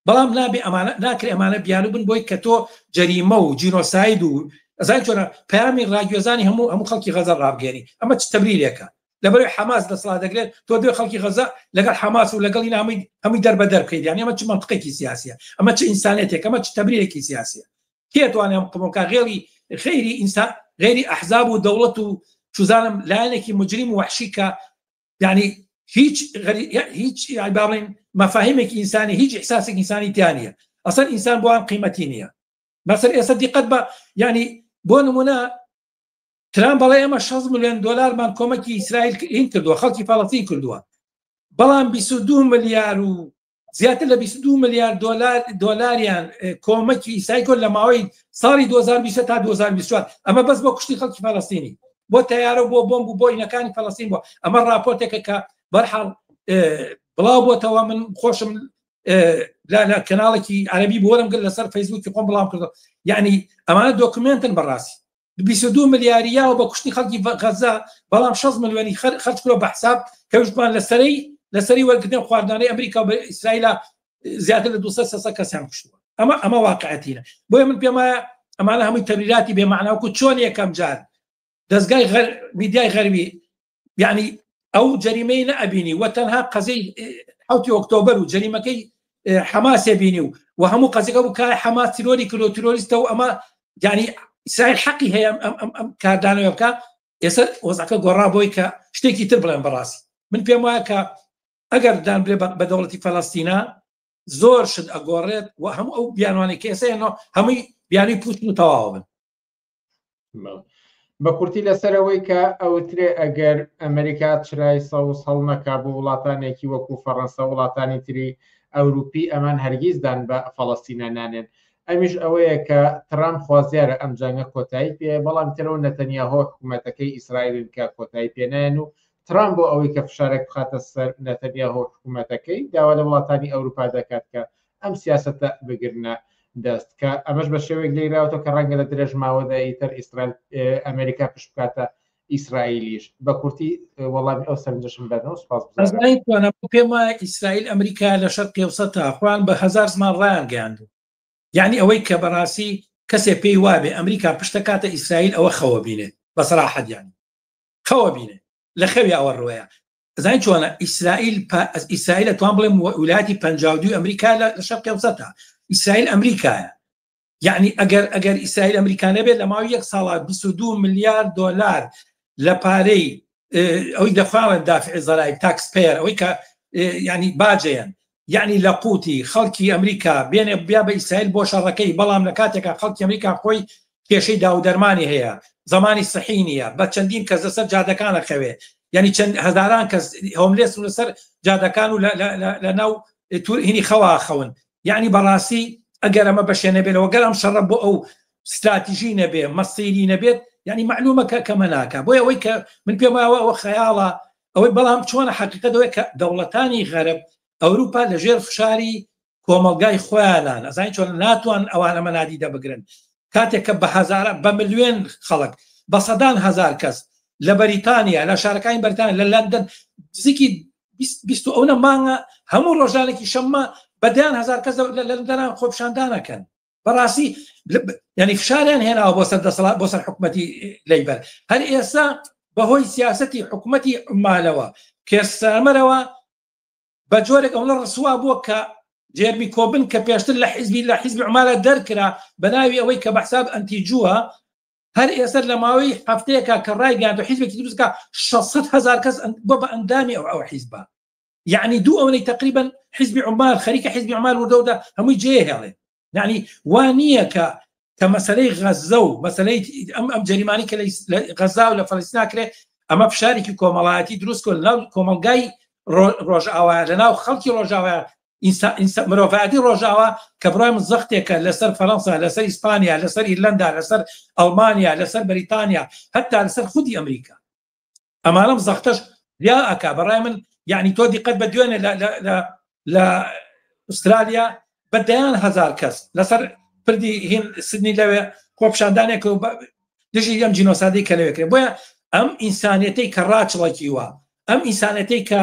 بەڵام نابێ ئەمانە ناکرێ ئەمانە بیانوو بن بۆی کە تۆ جەریمە و جینۆساید و ئەزانی چۆنە پەیامی ڕاگوێزانی هەموو هەموو خەڵکی غەزە ڕابگەێنی ئەمە چ تەبریرێکە لەبەرەوەی حەماس دەسەڵات دەگرێت تۆ دوێ خەڵکی غەزە لەگەڵ حەماس و لەگەڵی نامی هەمووی دەربەدەر بکەیت یعنی ئەمە چ منطقێکی سیاسیە ئەمە چ ئینسانێتێک ئەمە چ تەبریرێکی سیاسیە کێ توانێ ئەم قبوڵکا غێری غەیری ئینسان غەیری ئەحزاب و دەوڵەت و چوزانم لایەنێکی مجریم و وحشی کە یعنی هیچ هیچ با بڵێین مەفاهیمێکی ئینسانی هیچ ئیحساسێکی ئینسانی تیا نییە ئەسەر ئینسان بۆیان قیمەتی نییە مەسەر ئێستا دیقەت بە یعنی بۆ نمونە ترامپ بەڵێ ئێمە 6 میلیۆن دلارمان کۆمەکی ئیسرائیل هین کردووە خەڵکی فەڵەستین کردووە بەڵام 22 ملیار و زیاتر لە 22 ملیار دلار دلاریان کۆمەکی ئیسرائیل کرد لە ماوەی ساڵی 2020 تا 2024 ئەمە بەس بۆ کوشتی خەڵکی فەڵەستینی بۆ تەیارە بۆ بۆمب و بۆ ئینەکانی فەڵەستین بۆ ئەمە راپۆرتێکە کە بەرحاڵ بڵاو بۆتەوە من خۆشم لە کەناڵێکی عەربی بۆرم کرد لەسەر فەیسبوکی خۆم بڵاو کردەوە یعنی ئەمانە دۆکمنتن بەڕاستی 22 ملیاری یاوە بە کوشتنی خەڵکی غەزە بەڵام 6 ملیۆنی خەرج کرۆ بە حساب کە وشتمان لەسەری لەسەری وەرگرتن خواردنانەی ئەمریکا و ئیسرائیل زیاتر لە 200 300 کەسیان کوشتووە ئەمە ئەمە واقعەتینە بۆیە من پێم وایە ئەمانە هەمووی تەبریراتی بێ مەعنا وەکو چۆن یەکەم جار دەستگای غەر میدیای غەربی یعنی ئەو جەریمەی نەئەبینی و تەنها قەزەی حوتی ئۆکتۆبەر و جەریمەکەی حەماسێ بینی و و هەموو قەزەکە بوو کە حەماس تیرۆری کردو تیرۆریستە و ئەمە یعنی ئیسرائیل حەقی هەیە ئەم ئەم ئەم کاردانەوە بکە ئێستا وەزعەکە گۆڕا بۆی کە شتێکی تر بڵێن بەڕاستی من پێم وایە کە ئەگەر دان برێ بە دەوڵەتی فەلەستینا زۆر شت ئەگۆڕێت و هەموو ئەو بیانوانەی کە ئێستا هێنەوە هەمووی بیانوی پوچن و تەواو بن. بە کورتی لەسەر ئەوەی کە ئەوترێ ئەگەر ئەمریکا چرای سەوز هەڵنەکا بۆ وڵاتانێکی وەکو فەڕەنسا وڵاتانی تری ئەوروپی ئەمان هەرگیز دان بە فەڵەستینە نانێن ئەمیش ئەوەیە کە ترامپ خوازیارە ئەم جەنگە کۆتایی پێ بەڵام ترەوە نەتەنیاهۆ حکوومەتەکەی ئیسرائیلن کە کۆتایی پێنایەن و ترامپ بۆ ئەوەی کە فشارێک بخاتە سەر نەتەنیاهۆ حکوومەتەکەی داوا لە وڵاتانی ئەوروپا دەکات کە ئەم سیاسەتە بگرنە دەست کە ئەمەش بە شێوەیەک لێراوەتەوە کە ڕەنگە لە درێژ ماوەدا ئیتر ئیسرائیل ئەمریکا پشت بکاتە ئیسرائیلیش بە کورتی وەڵامی ئەو سەرنجەشم بەرنەوە سوپاس بزانین پێم وایە ئیسرائیل ئەمریکا لە شەرق پێوسەتا خۆیان بە هەزار زمان ڕایانگەیاندوو یعنی ئەوەی کە بەڕاستی کەسێ پێی وابێ ئەمریکا پشتەکاتە ئیسرائیل ئەوە خەوە بینێ بە سەراحەت یعنی خەوە بینێ لە خەوی ئەوە ڕۆیە زانی چۆنە ئیسرائیل ئیسرائیل توان بڵێم ولاتی 52 ئەمریکا لە شەرقی ئەوسەتە ئیسرائیل ئەمریکایە یعنی ئەگەر ئەگەر ئیسرائیل ئەمریکا نەبێت لە ماوەی یەک ساڵا 22 ملیار دلار لە پارەی ئەوەی دەخواڵن دافع زەرای تاکس پێر ئەوەی کە ینی باجەیەن یعنی لە قوتی خەڵکی ئەمریکا بێنێ بیا بە ئیسرائیل بۆ شەڕەکەی بەڵام لە کاتێکا خەڵکی ئەمریکا خۆی کێشەی داودەرمانی هەیە، زەمانی سحی نییە، بە چەندین کەس لەسەر جادەکان ئەخەوێ، یعنی چەند هەزاران کەس هۆملێس و لەسەر جادەکان و لە ناو هینی خەوا خەون. یعنی بەڕاستی ئەگەر ئەمە بەشێ نەبێت، گەر ئەم شەڕە بۆ ئەو ستراتیژی نەبێ، مەسیری نەبێت، یعنی معلومە کە کەمە ناکا. بۆیە ئەوەی کە من پێم وایە ئەوە خەیاڵە، ئەوەی بەڵام چۆنە حەقیقەت ئەوەیە کە دەوڵەتانی غەرب ئەوروپا لەژێر فشاری کۆمەڵگای خۆیانان، ئەزانی چۆن ناتوان ئەوان ئەمە نادیدە بگرن. کاتێک کە بە هەزارە بە ملیۆن خەڵک، بە سەدان هەزار کەس لە بەریتانیا، لە شارەکانی بەریتانیا، لە لەندەن نزیکی 20 و ئەونە مانگە هەموو ڕۆژانێکی شەممە بە دەیان هەزار کەس لە لەندەنان خۆپیشاندانەکەن. بەڕاستی یعنی فشاریان هێناوە بۆ سەر دەسەڵات، بۆ سەر حکومەتی لەیبەر. هەر ئێستا بەهۆی سیاسەتی حکومەتی عومالەوە کێرستامەرەوە بە جۆرێک ئەوەنە ڕسوا بووە کە جێرمی کۆبن کە پێشتر لە حیزبی لە حیزبی عومالە دەرکرا بە ناوی ئەوەی کە بە حساب ئەنتی جووە، هەر ئێستا لە ماوەی هەفتەیەکە کە ڕایگەیاند و حیزبێکی دروستکا 600 هەزار کەس بۆ بە ئەندامی ئەو ئەو حیزبە، یعنی دوو ئەوەی تقریبا حیزبی عومال خەریکە حیزبی عومال وردە وردە هەمووی جێ هێڵێ. یعنی وا نییە کە کە مەسەلەی غەززە و مەسەلەی ئەم ئەم جەریمانی کە لە غەزا و لە فەلەستین ناکرێ، ئەمە فشارێکی کۆمەڵایەتی دروست کرد لەناو کۆمەڵگای ڕۆژئاوا، لەناو خەڵکی ڕۆژئاوا، مرۆڤایەتی ڕۆژئاوا، کە بڕای من زەختێکە لەسەر فەرەنسا، لەسەر ئیسپانیا، لەسەر ئیرلەندا، لەسەر ئەڵمانیا، لەسەر بەریتانیا، هەتا لەسەر خودی ئەمریکا. ئەمانەم زەختەش زیا ئەکا. بەڕای من یعنی تۆ دیقەت بە دوێنێ لە لە لە لە ئوسترالیا بە دەیان هەزار کەس لەسەر پردی هین سدنی لەوێ خۆپیشاندانێک و دژی ئەم جینۆسادەی کە لەوێ کرێ. بۆیە ئەم ئینسانیەتەی کە ڕاچڵەکیوە، ئەم ئینسانیەتەی کە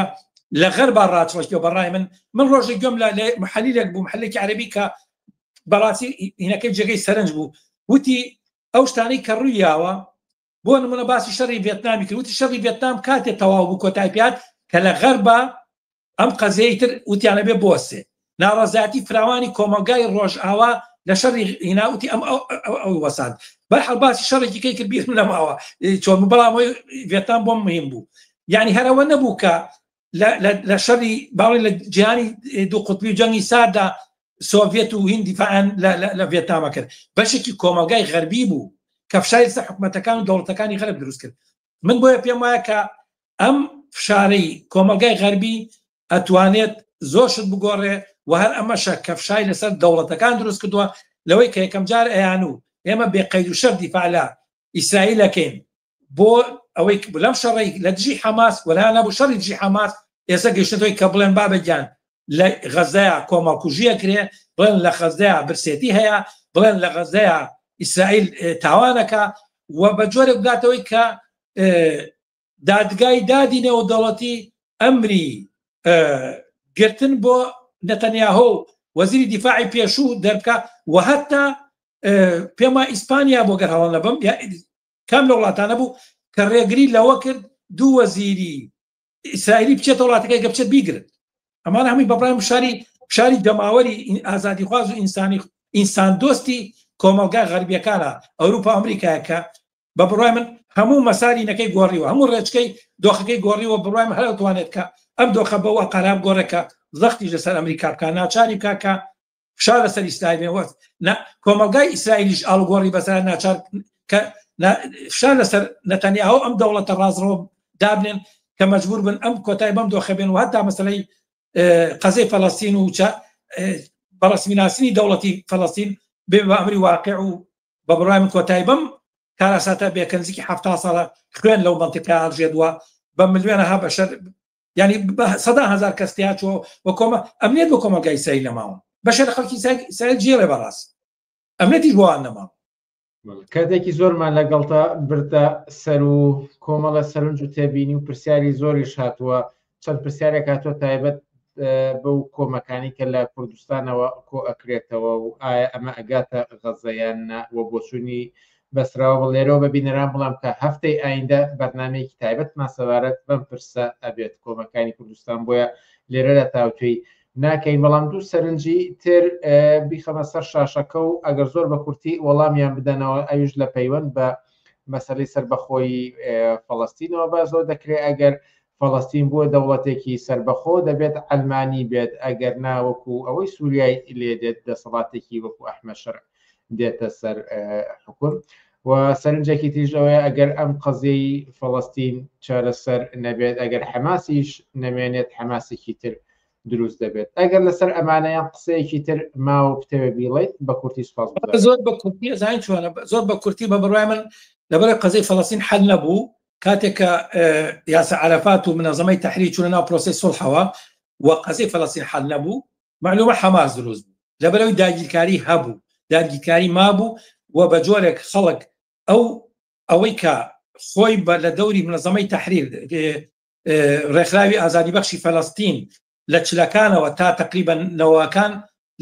لە غەربا ڕاچڵەکیوە، بەڕای من من ڕۆژێک گوێم لە محەلیلێک بوو، محەلێکی عەرەبی کە بەڕاستی هینەکەی جێگەی سەرنج بوو، وتی ئەو شتانەی کە ڕوویاوە، بۆ نمونە باسی شەڕی ڤێتنامی کرد، وتی شەڕی ڤێتنام کاتێ تەواو بوو کۆتای پێات کە لە غەربا ئەم قەزیەی تر وتیانە بێ بۆسێ ناڕەزایەتی فراوانی کۆمەڵگای ڕۆژئاوا لە شەڕی هینا، وتی ئەم ئەو وەساند. بەرحاڵ باسی شەڕێکی کەی کرد بیرم نەماوە چۆن، بەڵام ئەوەی ڤێتنام بۆم مهم بوو. یعنی هەرەوە نەبوو کە لە شەڕی باڵی لە جیهانی دوو قوتبی و جەنگی ساردا سۆڤێت و هند دیفاعیان لە ڤێتنامە کرد، بەشێکی کۆمەڵگای غەربی بوو کە فشاری لەسەر حکومەتەکان و دەوڵەتەکانی غەرب دروست کرد. من بۆیە پێم وایە کە ئەم فشارەی کۆمەڵگای غەربی ئەتوانێت زۆر شت بگۆڕێ و هەر ئەمەشە کە فشاری لەسەر دەوڵەتەکان دروست کردووە لەوەی کە یەکەم جار ئەیان و ئێمە بێ قەید و شەرت دیفاع لە ئیسرائیل ئەکەین بۆ ئەوەی لەم شەڕەی لە دژی حەماس وەلا نەبوو شەڕی دژی حەماس، ئێستا گەیشتەوەی کە بڵێن بابە گیان لە غەزەیە کۆمەڵکوژیە کرێ، بڵێن لە غەزەیە برسێتی هەیە، بڵێن لە غەزەیە ئیسرائیل تاوانەکە و بە جۆرێک بگاتەوەی کە دادگای دادی نێودەوڵەتی ئەمری گرتن بۆ نەتەنیاهۆ و وەزیری دیفاعی پێشوو دەربکە و هەتا پێما ئیسپانیا بۆ گەر هەڵە نەبم کام لە وڵاتانە بوو کە ڕێگری لەوە کرد دوو وەزیری ئیسرائیلی بچێتە وڵاتەکەی کە بچێت بیگرن. ئەمانە هەمووی بەبڕای شاری شاری جەماوەری ئازادیخواز و ئینسانی ئینسان دۆستی کۆمەڵگای غەربیەکانە، ئەوروپا ئەمریکایە کە بە بڕای من هەموو مەساری نەکەی گۆڕیوە، هەموو ڕێچکەی دۆخەکەی گۆڕیوە. بڕای من هەر توانێت کە ئەم دۆخە بەوە قەرار گۆڕێکە زەختیش لەسەر ئەمریکا بکە، ناچاری بکە کە فشار لەسەر ئیسرائیل بێن. وەت کۆمەڵگای ئیسرائیلیش ئاڵوگۆڕی بەسەر ناچار کە فشار لەسەر نەتەنیاهۆ ئەم دەوڵەتە ڕازڕەوە دابنێن کە مەجبور بن ئەم کۆتای بەم دۆخە بێن و هەتا مەسەلەی قەزەی فەلەستین و بەڕسمی ناسینی دەوڵەتی فەلەستین بێ بە ئەمری واقع و بە بڕای من کۆتای بەم کارەساتە بێ کە نزیکی 70 ساڵە خوێن لەو مەنتیقە هەڵژێدووە بە ملیۆنەها بەشەر، یعنی سەدا هەزار کەس تیا چووە و کۆمە ئەمنیەت بۆ کۆمەڵگای ئیسرائیل نەماوە، بەشێ لە خەڵکی ئیسرائیل جێڵێ بەڕاست ئەمنیەتیش بۆ ئەوان نەماوە. کاتێکی زۆرمان لەگەڵتا بردە سەر و کۆمەڵە سەرنج و تێبینی و پرسیاری زۆریش هاتووە. چەند پرسیارێک هاتووە تایبەت بەو کۆمەکانی کە لە کوردستانەوە کۆ ئەکرێتەوە و ئایا ئەمە ئەگاتە غەزە یان نا و بۆچوونی بەسراوە بڵ لێرەوە بە بینەران بڵێم کە هەفتەی ئایندە بەرنامەیەکی تایبەتمان سەبارەت بەم پرسە ئەبێت کۆمەکانی کوردستان، بۆیە لێرەدا تاوتوێی ناکەین. بەڵام دوو سەرنجی تر بیخەمە سەر شاشەکە و ئەگەر زۆر بە کورتی وەڵامیان بدەنەوە، ئەویش لە پەیوەند بە مەسەلەی سەربەخۆیی فەڵەستینەوە باس لەوە دەکرێت ئەگەر فەڵەستین بووە دەوڵەتێکی سەربەخۆ دەبێت عەلمانی بێت، ئەگەر نا وەکو ئەوەی سووریای لێ دێت دەسەڵاتێکی وەکو ئەحمەد شەرع. دێتە سەر حکوم و سەرنجێکی تریش ئەوەیە ئەگەر ئەم قەزیەی فەڵەستین چارەسەر نەبێت ئەگەر حەماسیش نەمێنێت حەماسێکی تر دروست دەبێت ئەگەر لەسەر ئەمانەیان قسەیەکی تر ماوە بتەوێ بیڵێیت بە کورتی سپاس زۆر بە کورتی ئەزانین چۆنە زۆر بە کورتی بە بڕوای من لەبەر قەزیەی فەڵەستین حەل نەبوو کاتێک کە یاسر عەرەفات و منەزەمەی تەحریر چوونە ناو پرۆسەی سوڵحەوە و قەزیەی فەلەستین حەل نەبوو معلومە حەماس دروست بوو لەبەرەوەی داگیرکاری هەبوو داگیرکاری مابوو و بە جۆرێک خەڵک ئەو ئەوەی کە خۆی بە لە دەوری منەزەمەی تەحریر ڕێکخراوی ئازادی بەخشی فەلەستین لە چلەکانەوە تا تقریبا نەوەکان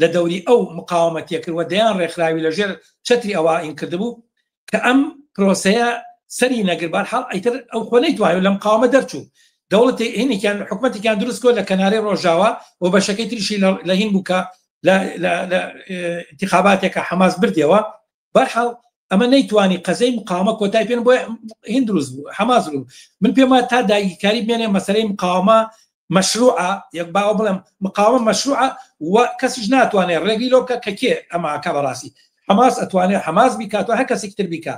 لە دەوری ئەو مقاومەتیە کرد و دەیان ڕێکخراوی لە ژێر چەتری ئەوە ئین کردبوو کە ئەم پرۆسەیە سەری نەگر بارحاڵ ئیتر ئەو خۆ نەیتوانێت لە مقاومە دەرچوو دەوڵەتی هینێکیان حکومەتێکیان دروست کرد لە کەنارەی ڕۆژاوا و بەشەکەی تریشی لە هین بوو کە لە انتخاباتێکە حەماس بردیەوە بەرحاڵ ئەمە نەیتوانی قەزەی مقاومە کۆتای پێن بۆ هین دروست بوو حەماس بوو من پێم وایە تا داگیرکاری بمێنێ مەسەلەی مقاومە مەشروعە یەک باوە بڵێم مقاومە مەشروعە و کەسیش ناتوانێت ڕێگری لۆ بکە کە کێ ئەمە ئەکا بەڕاستی حەماس ئەتوانێت حەماس بیکات و هەر کەسێکی تر بیکا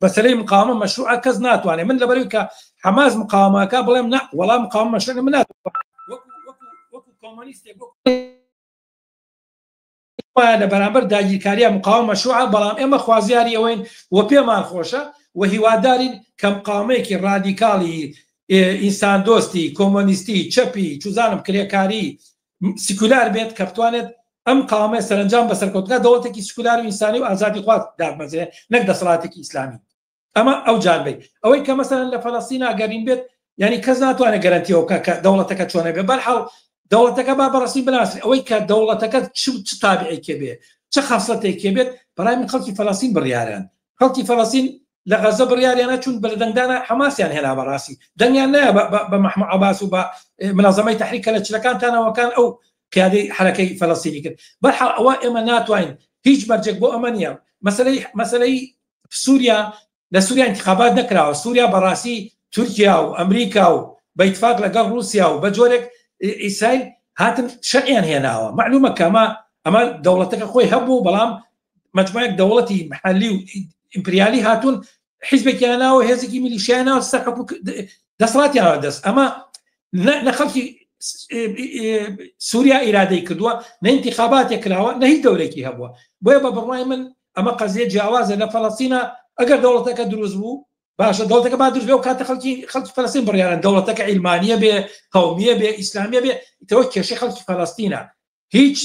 مەسەلەی مقاومە مەشروعە کەس ناتوانێت من لەبەرەوەی کە حەماس مقاومەکە بڵێم نا وەڵام مقاومە مەشروع من ناتوانم وەکو وەکو وەکو کۆمۆنیستێک وەکو وایە لە بەرامبەر داگیرکاریە مقاومە مەشروعە، بەڵام ئێمە خوازیاری ئەوەین و پێمان خۆشە و هیوادارین کە مقاومەیەکی ڕادیکاڵی ئینساندۆستی، کۆمۆنیستی، چەپی، چوزانم کرێکاری، سیکولار بێت کە بتوانێت ئەم مقاومەیە سەرەنجام بە سەرکەوتنە دەوڵەتێکی سیکولار و ئینسانی و ئازادیخواز دابمەزرێ نەک دەسەڵاتێکی ئیسلامی. ئەمە ئەو جانبەی ئەوەی کە مەسەلەن لە فەلەستینا گەرین بێت یعنی کەس ناتوانێت گەرەنتی ئەو بکات کە دەوڵەتەکە چۆنە بێ بەرحاڵ دەوڵەتەکە با بەڕاستی بناسرێ ئەوەی کە دەوڵەتەکە چ چ تابعێکێ بێ چ خەسڵەتێکێ بێت بەڕای من خەڵکی فەلەستین بڕیارن خەڵکی فەلەستین لە غەزە بڕیاریانە چون بە دەنگدانە حەماسیان هێنا بەڕاستی دەنگیان نایە بە مەحموود عەباس و بە منەزەمەی تەحریر کە لە چلەکان تانەوەکان ئەو قیادەی حەرەکەی فەلەستینی کرد بەرحاڵ ئەوە ئێمە ناتوانین هیچ مەرجێک بۆ ئەمە نییە مەسەلەی مەسەلەی سووریا لە سووریا انتخابات نەکراوە سووریا بەڕاستی تورکیا و ئەمریکا و بە ئیتفاق لەگەڵ رووسیا و بە جۆرێک ئیسرائیل هاتن شەرعیان هێناوە معلومە کە ئەمە ئەمە دەوڵەتەکە خۆی هەبوو بەڵام مجموعێک دەوڵەتی محلی و ئیمپریالی هاتوون حیزبێکیان ناوە هێزێکی میلیشیان ناوە سەر حکوم دەسەڵاتیان دەست ئەمە نە خەڵکی سووریا ئیرادەی کردووە نە انتخاباتێک کراوە نە هیچ دەورێکی هەبووە بۆیە بە بڕوای من ئەمە قەزیە جیاوازە لە فەلەستینە ئەگەر دەوڵەتەکە دروست بوو باشە دەوڵەتەکە با دروست بێ و کاتە خەڵکی خەڵکی فەلەستین بڕیارن دەوڵەتەکە عیلمانیە بێ قەومیە بێ ئیسلامیە بێ ئیترەوە کێشەی خەڵکی فەلەستینە هیچ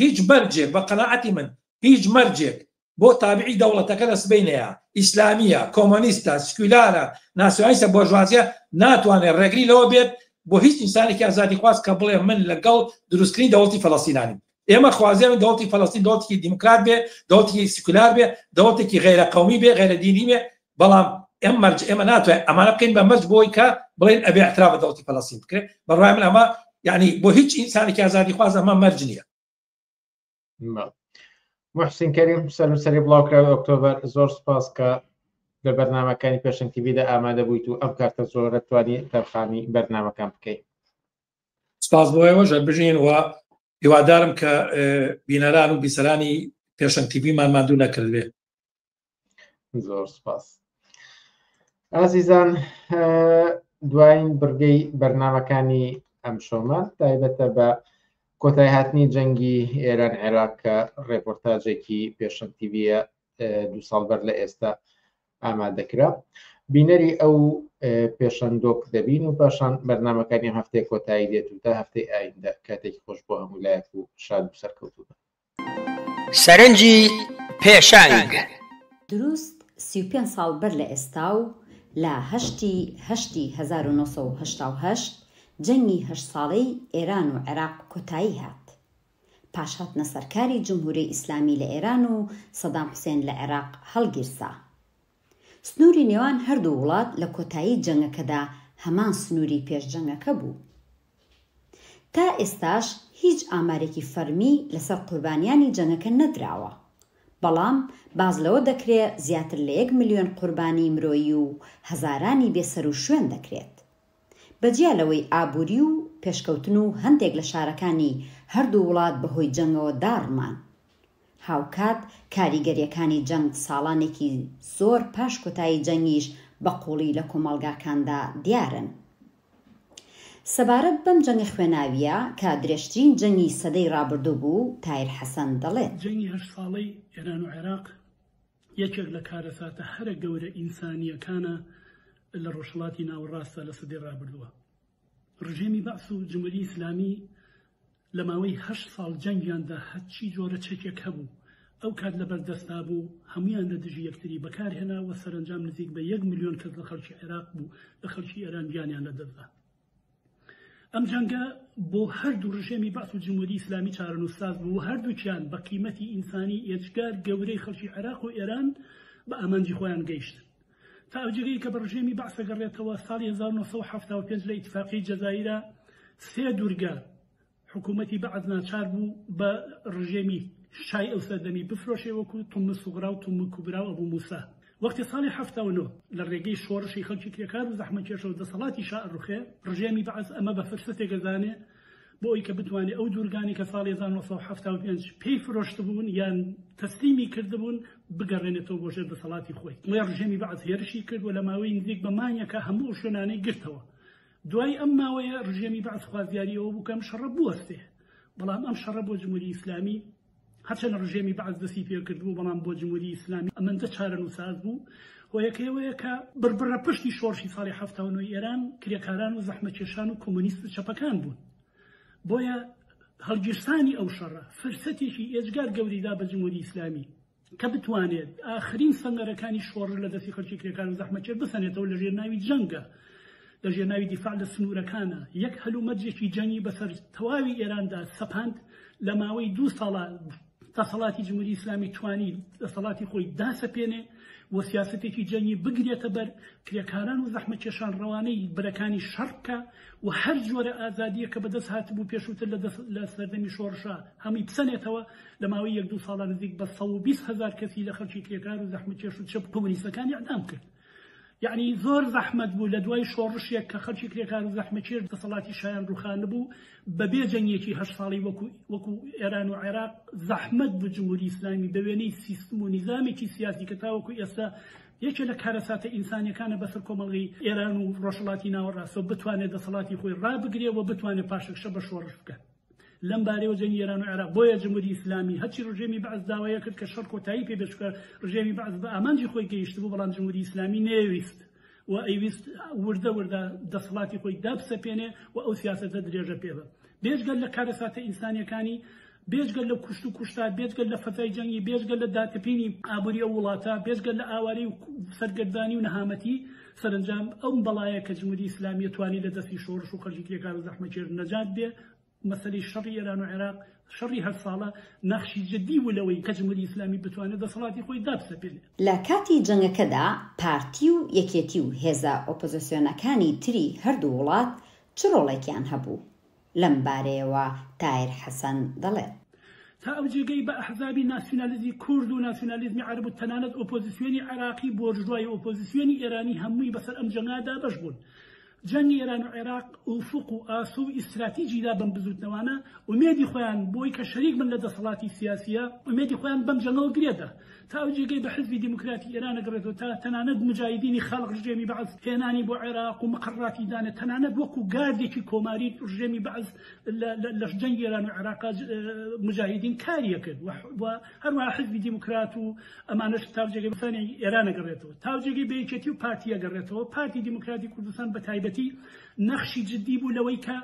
هیچ مەرجێک بە قەناعەتی من هیچ مەرجێک بۆ تابعی دەوڵەتەکە لە سبەینەیە ئیسلامیە کۆمۆنیستە سکولارە ناسیۆنالیستە بۆرژوازیە ناتوانێت ڕێگری لەوە بێت بۆ هیچ ئینسانێکی ئازادیخواز کە بڵێ من لەگەڵ دروستکردنی دەوڵەتی فەلەستینانیم ئێمە خوازیارین دەوڵەتی فەلەستین دەوڵەتێکی دیموکرات بێ، دەوڵەتێکی سیکولار بێ، دەوڵەتێکی غەیرە قەومی بێ، غەیرە دینی بێ، بەڵام ئەم مەرج ئێمە ناتوانین ئەمانە بکەین بە مەرج بۆی کە بڵێن ئەبێ اعتراف بە دەوڵەتی فەلەستین بکرێ. بە ڕای من ئەمە یعنی بۆ هیچ ئینسانێکی ئازادیخواز ئەمە مەرج نییە. محسین کەریم سەرنووسەری بڵاوکراوی ئۆکتۆبەر زۆر سپاس کە لە بەرنامەکانی پێشەنگ تیڤیدا ئامادە بوویت و ئەم کارتە زۆرە توانی تەرخانی بەرنامەکان بکەیت. سپاس بۆ ئێوەش هەر بژین و هیوادارم کە بینەران و بیسەرانی پێشەنگ تیڤیمان ماندوو نەکردبێ. زۆر سپاس ئازیزان دوایین بڕگەی بەرنمەکانی ئەم شەومان تایبەتە بە کۆتای هاتنی جەنگی ئێران عێراق کە ڕێپۆرتاجێکی پێشەنگ تیڤیە دو ساڵ بەر لە ئێستا ئامادەکرا بینەری ئەو پێشەندۆک دەبین و پاشان بەرنمەکانی ئەم هەفتەیە کۆتایی دێت و تا هەفتەی ئایندە کاتێکی خۆش بۆ هەموو لایەک و شاد و سەرکەوتوو بن. سەرنجی پێشەنگ. دروست 35 ساڵ بەر لە ئێستا و لە هەشتی هەشتی 1988 جەنگی هەشت ساڵەی ئێران و عێراق کۆتایی هات. پاش هاتنە سەرکاری جمهوری ئیسلامی لە ئێران و سەدام حوسێن لە عێراق هەڵگیرسا. سنووری نێوان هەردوو وڵات لە کۆتایی جەنگەکەدا هەمان سنووری پێش جەنگەکە بوو. تا ئێستاش هیچ ئامارێکی فەرمی لەسەر قوربانیانی جەنگەکە نەدراوە، بەڵام باس لەوە دەکرێ زیاتر لە یەک ملیۆن قوربانی مرۆیی و هەزارانی بێسەروشوێن دەکرێت. بەجیا لەوەی ئابووری و پێشکەوتن و هەندێک لە شارەکانی هەردوو وڵات بەهۆی جەنگەوە داڕمان. هاوکات کاریگەرییەکانی جەنگ ساڵانێکی زۆر پاش کۆتایی جەنگیش بە قووڵی لە کۆمەڵگاکاندا دیارن. سەبارەت بەم جەنگە خوێناوییە کە درێژترین جەنگی سەدەی ڕابردوو بوو، تاهیر حەسەن دەڵێت. جەنگی هەشت ساڵەی ئێران و عێراق یەکێک لە کارەساتە هەرە گەورە ئینسانییەکانە لە ڕۆژهەڵاتی ناوەڕاستدا لە سەدەی ڕابردووە. ڕژێمی بەعس و جمهوری ئیسلامی لە ماوەی هەشت ساڵ جەنگیاندا هەرچی جۆرە چەکێک هەبوو ئەو کات لەبەر دەستا بوو هەموویان لە دژی یەکتری بەکار هێنا و سەرەنجام نزیک بە یەک ملیۆن کەس لە خەڵکی عێراق بوو لە خەڵکی ئێران گیانیان لە دەستدا. ئەم جەنگە بۆ هەردوو ڕژێمی بەعس و جمهوری ئیسلامی چارەنووسساز بوو و هەردووکیان بە قیمەتی ئینسانی ئێجگار گەورەی خەڵکی عێراق و ئێران بە ئامانجی خۆیان گەیشتن. تا ئەو جێگەی کە بە ڕژێمی بەعس ئەگەڕێتەوە، ساڵی 1975 لە ئیتفاقیەی جەزائیرا سێ دورگە حکوومەتی بەعس ناچار بوو بە ڕژێمی شای ئەو سەردەمی بفرۆشێ وەکو طم صغرا و طم کبرا و ئەبو موسا. وەختی ساڵی 79 لە ڕێگەی شۆڕشی خەڵکی کرێکار و زەحمەتکێشەوە دەسەڵاتی شا ئەڕوخێ، ڕژێمی بەعس ئەمە بە فرسەتێک ئەزانێ بۆ ئەوی کە بتوانێ ئەو دوورگانەی کە ساڵی 1975 پێی فرۆشتبوون یان تەسلیمی کردبوون بگەڕێنێتەوە بۆ ژێر دەسەڵاتی خۆی. بۆیە ڕژێمی بەعس هێرشی کرد و لە ماوەی نزیک بە مانگێکا هەموو ئەو شوێنانەی گرتەوە. دوای ئەم ماوەیە ڕژێمی بەعس خوازیاری ئەوە بوو کە ئەم شەڕە بوەستێ. بەڵام ئەم شەڕە بۆ جمهوری ئیسلامی هەرچەندە ڕژێمی بەعس دەستی پێکردبوو، بەڵام بۆ جمهوری ئیسلامی ئەمەندە چارەنووسساز بوو. هۆیەکەی ئەوەیە کە بڕبڕە پشتی شۆڕشی ساڵی 79 ی ئێران کرێکاران و زەحمەتکێشان و کۆمۆنیست و چەپەکان بوون. بۆیە هەڵگیرسانی ئەو شەڕە فرسەتێکی ئێجگار گەورەی دا بە جمهوری ئیسلامی کە بتوانێت ئاخرین سەنگەرەکانی شۆڕش لە دەستی خەڵکی کرێکار و زەحمەتکێش بسەنێتەوە لە ژێر ناوی جەنگە، لە ژێر ناوی دیفاع لە سنوورەکانە یەک هەلومەرجێکی جەنگی بەسەر تەواوی ئێراندا سەپاند، لە ماوەی دوو ساڵا دەسەڵاتی جمهوری ئیسلامی توانی دەسەڵاتی خۆی داسەپێنێ و سیاسەتێکی جەنگی بگرێتە بەر، کرێکاران و زەحمەتکێشان ڕەوانەی بەرەکانی شەڕ بکا و هەر جۆرە ئازادییەک کە بەدەست هاتبوو پێشووتر لە دەست لە سەردەمی شۆڕشا هەمووی بسەنێتەوە. لە ماوەی یەک دوو ساڵا نزیک بە 120 هەزار کەسی لە خەڵکی کرێکار و زەحمەتکێش و چەپ کۆمۆنیستەکان ئیعدام کرد. یەعنی زۆر زەحمەت بوو لە دوای شۆڕشێک کە خەڵکی کرێکار و زەحمەتکێش دەسەڵاتی شایان ڕووخاندبوو بە بێ جەنگێکی هەشت ساڵی وەکو وەکو ئێران و عێراق زەحمەت بوو جمهوری ئیسلامی بە وێنەی سیستم و نیزامێکی سیاسی کە تاوەکو ئێستا یەکێ لە کارەساتە ئینسانیەکانە بەسەر کۆمەڵگەی ئێران و ڕۆژهەڵاتی ناوەڕاستەوە بتوانێت دەسەڵاتی خۆی ڕابگرێ و بتوانێت پاشەکشە بە شۆڕش بکات. لەم بارەیەوە جەنگی ئێران و عێراق بۆیە جمهوری ئیسلامی هەرچی ڕژێمی بەعس داوای کرد کە شەڕ کۆتایی پێ بێت چونکە ڕژێمی بەعس بە ئامانجی خۆی گەیشتبوو بەڵام جمهوری ئیسلامی نەیەویست و ئەیویست وردە وردە دەسەڵاتی خۆی دابسەپێنێ و ئەو سیاسەتە درێژە پێ بە بێجگە لە کارەساتە ئینسانیەکانی بێجگە لە کوشت و کوشتار بێجگە لە فەزای جەنگی بێجگە لە داتەپینی ئابووری ئەو وڵاتە بێجگە لە ئاوارەی و سەرگەردانی و نەهامەتی سەرەنجام ئەم بەڵایە کە جمهوری ئیسلامیە توانی لە دەستی شۆڕش و خەڵکی کرێکار و زەحمەتکێش نەجات بێ، مەسەلەی شەڕی ئێران و عێراق، شەڕی هەشت ساڵە، نەخشی جدی بوو لەوەی کە جمهوری ئیسلامی بتوانێ دەسەڵاتی خۆی دابسەپێنێ. لە کاتی جەنگەکەدا پارتی و یەکێتی و هێزە ئۆپۆزسیۆنەکانی تری هەردوو وڵات چ ڕۆڵێکیان هەبوو؟ لەم بارەیەوە تاهیر حەسەن دەڵێت. تا ئەو جێگەی بە ئەحزابی ناسیونالیزمی کورد و ناسیونالیزمی عەرەب و تەنانەت ئۆپۆزیسیۆنی عێراقی بۆرژوای و ئۆپۆزیسیۆنی ئێرانی هەمووی بەسەر ئەم جەنگا دابەش بوون. جەنگی ئێران و عێراق ئوفوق و ئاسۆ و ئیستراتیجی دا بەم بزووتنەوانە، ئومێدی خۆیان بۆی کە شەریک بن لە دەسەڵاتی سیاسییە، ئومێدی خۆیان بەم جەنگەوە گرێ دا. تا ئەو جێگەی بە حزبی دیموکراتی ئێران ئەگەڕێتەوە تا تەنانەت موجاهیدینی خەڵق ڕژێمی بەعس هێنانی بۆ عێراق و مقەڕاتی دانێ تەنانەت وەکو گاردێکی کۆماری ڕژێمی بەعس لە جەنگی ئێران و عێراق موجاهیدین کاری ئەکرد و هەروەها حزبی دیموکرات و ئەمانەش تا جێگەی بەسانی ئێران ئەگەڕێتەوە تا جێگەی بە یەکێتی و پارتی ئەگەڕێتەوە پارتی دیموکراتی کوردستان بە تایبەتی نەخشی جدی بوو لەوەی کە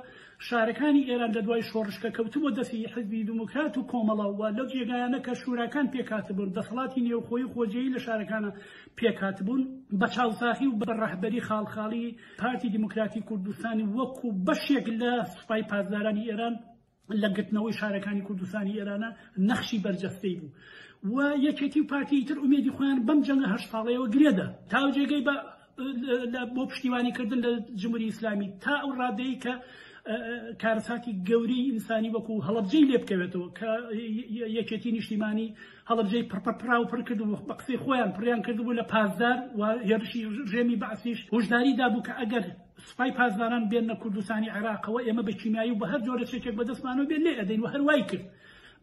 شارەکانی ئێران لە دوای شۆڕش کە کەوتبووە دەستی حیزبی دیموکرات و کۆمەڵە و لەو جێگایانە کە شوراکان پێکهاتبوون، دەسەڵاتی نێوخۆیی و خۆجێیی لە شارەکانا پێکهاتبوون، بە چاوساغی و بە ڕەهبەری خاڵخاڵی پارتی دیموکراتی کوردستانی وەکوو بەشێک لە سوپای پاسدارانی ئێران لە گرتنەوەی شارەکانی کوردستانی ئێرانا نەخشی بەرجەستەی بوو و یەکێتی و پارتی ئیتر ئومێدی خۆیان بەم جەنگە هەشت ساڵەیەوە گرێدا تا ئەو جێگەی بە بۆ پشتیوانی کردن لە جمهوری ئیسلامی تا ئەو ڕادەی کە کارەساتی گەورەی ئینسانی وەکو هەڵەبجەی لێ بکەوێتەوە کە یەکێتی نیشتیمانی هەڵەبجەی پڕپڕا و پڕ کرد و بە قسەی خۆیان پڕیان کردبوو لە پاسدار و هێرشی ڕژێمی بەعسیش هۆشداری دابوو کە ئەگەر سوپای پاسداران بێنە کوردستانی عێراقەوە ئێمە بە کیمیایی و بە هەر جۆرە چەکێک بەدەستمانەوە بێت لێ ئەدەین و هەر وای کرد.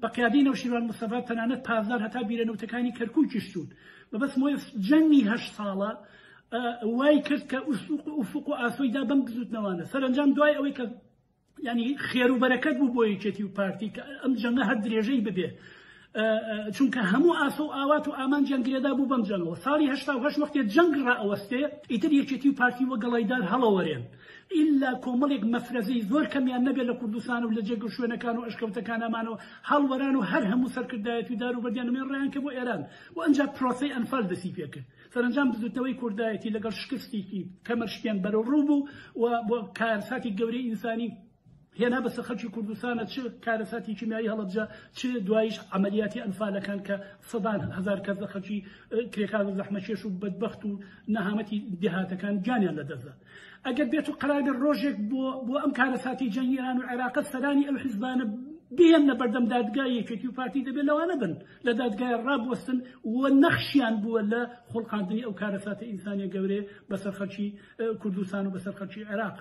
بە قیادەی نەوشیروان مستەفا تەنانەت پاسدار هەتا بیرە نەوتەکانی کەرکوکیش چوون. مەبەستم ئەوەیە جەنگی هەشت ساڵە وای کرد کە ئوفق و ئاسۆی دا بەم بزوتنەوانە. سەرەنجام دوای ئەوەی کە یانی خێر و بەرەکەت بوو بۆ یەکێتی و پارتی کە ئەم جەنگە هەر درێژەی ببێ چونکە هەموو ئاسۆ و ئاوات و ئامانجیان گرێدا بوو بەم جەنگەوە. ساڵی 88 وەختێ جەنگ ڕائەوەستێ ئیتر یەکێتی و پارتی وەک گەڵای دار هەڵەوەرێن ئیلا کۆمەڵێک مەفرەزەی زۆر کەمیان نەبێت لە کوردستان و لە جێگە و شوێنەکان و ئەشکەوتەکان ئەمانەوە هەڵوەران و هەر هەموو سەرکردایەتی و دار و بەردیان نمێن ڕایان کە بۆ ئێران و ئەنجا پرۆسەی ئەنفال دەسی پێکرد. سەرەنجام بزوتنەوەی کوردایەتی لەگەڵ شکستێکی کەمەرشکێن بەرەو ڕوو بوو و بۆ کارەساتی گەورەی ئینسانی هێنا بەسەر خەڵکی کوردستانە چ کارەساتی کیمیایی هەڵەبجە چ دوایش عەمەلیاتی ئەنفالەکان کە سەدان هەزار کەس لە خەڵکی کرێکار و زەحمەکێش و بەدبەخت و نەهامەتی دێهاتەکان گیانیان لەدەستدا. ئەگەر بێت و قەرار بێت ڕۆژێک بۆ بۆ ئەم کارەساتی جەنگی ئێران و عێراقە سەرانی ئەو حیزبانە بهێننە بەردەم دادگای یەکێتی و پارتی دەبێت لەوانە بن لە دادگای ڕابوەستن و نەخشیان بووە لە خوڵقاندنی ئەو کارەساتە ئینسانیە گەورەیە بەسەر خەڵکی کوردستان و بەسەر خەڵکی عێراق.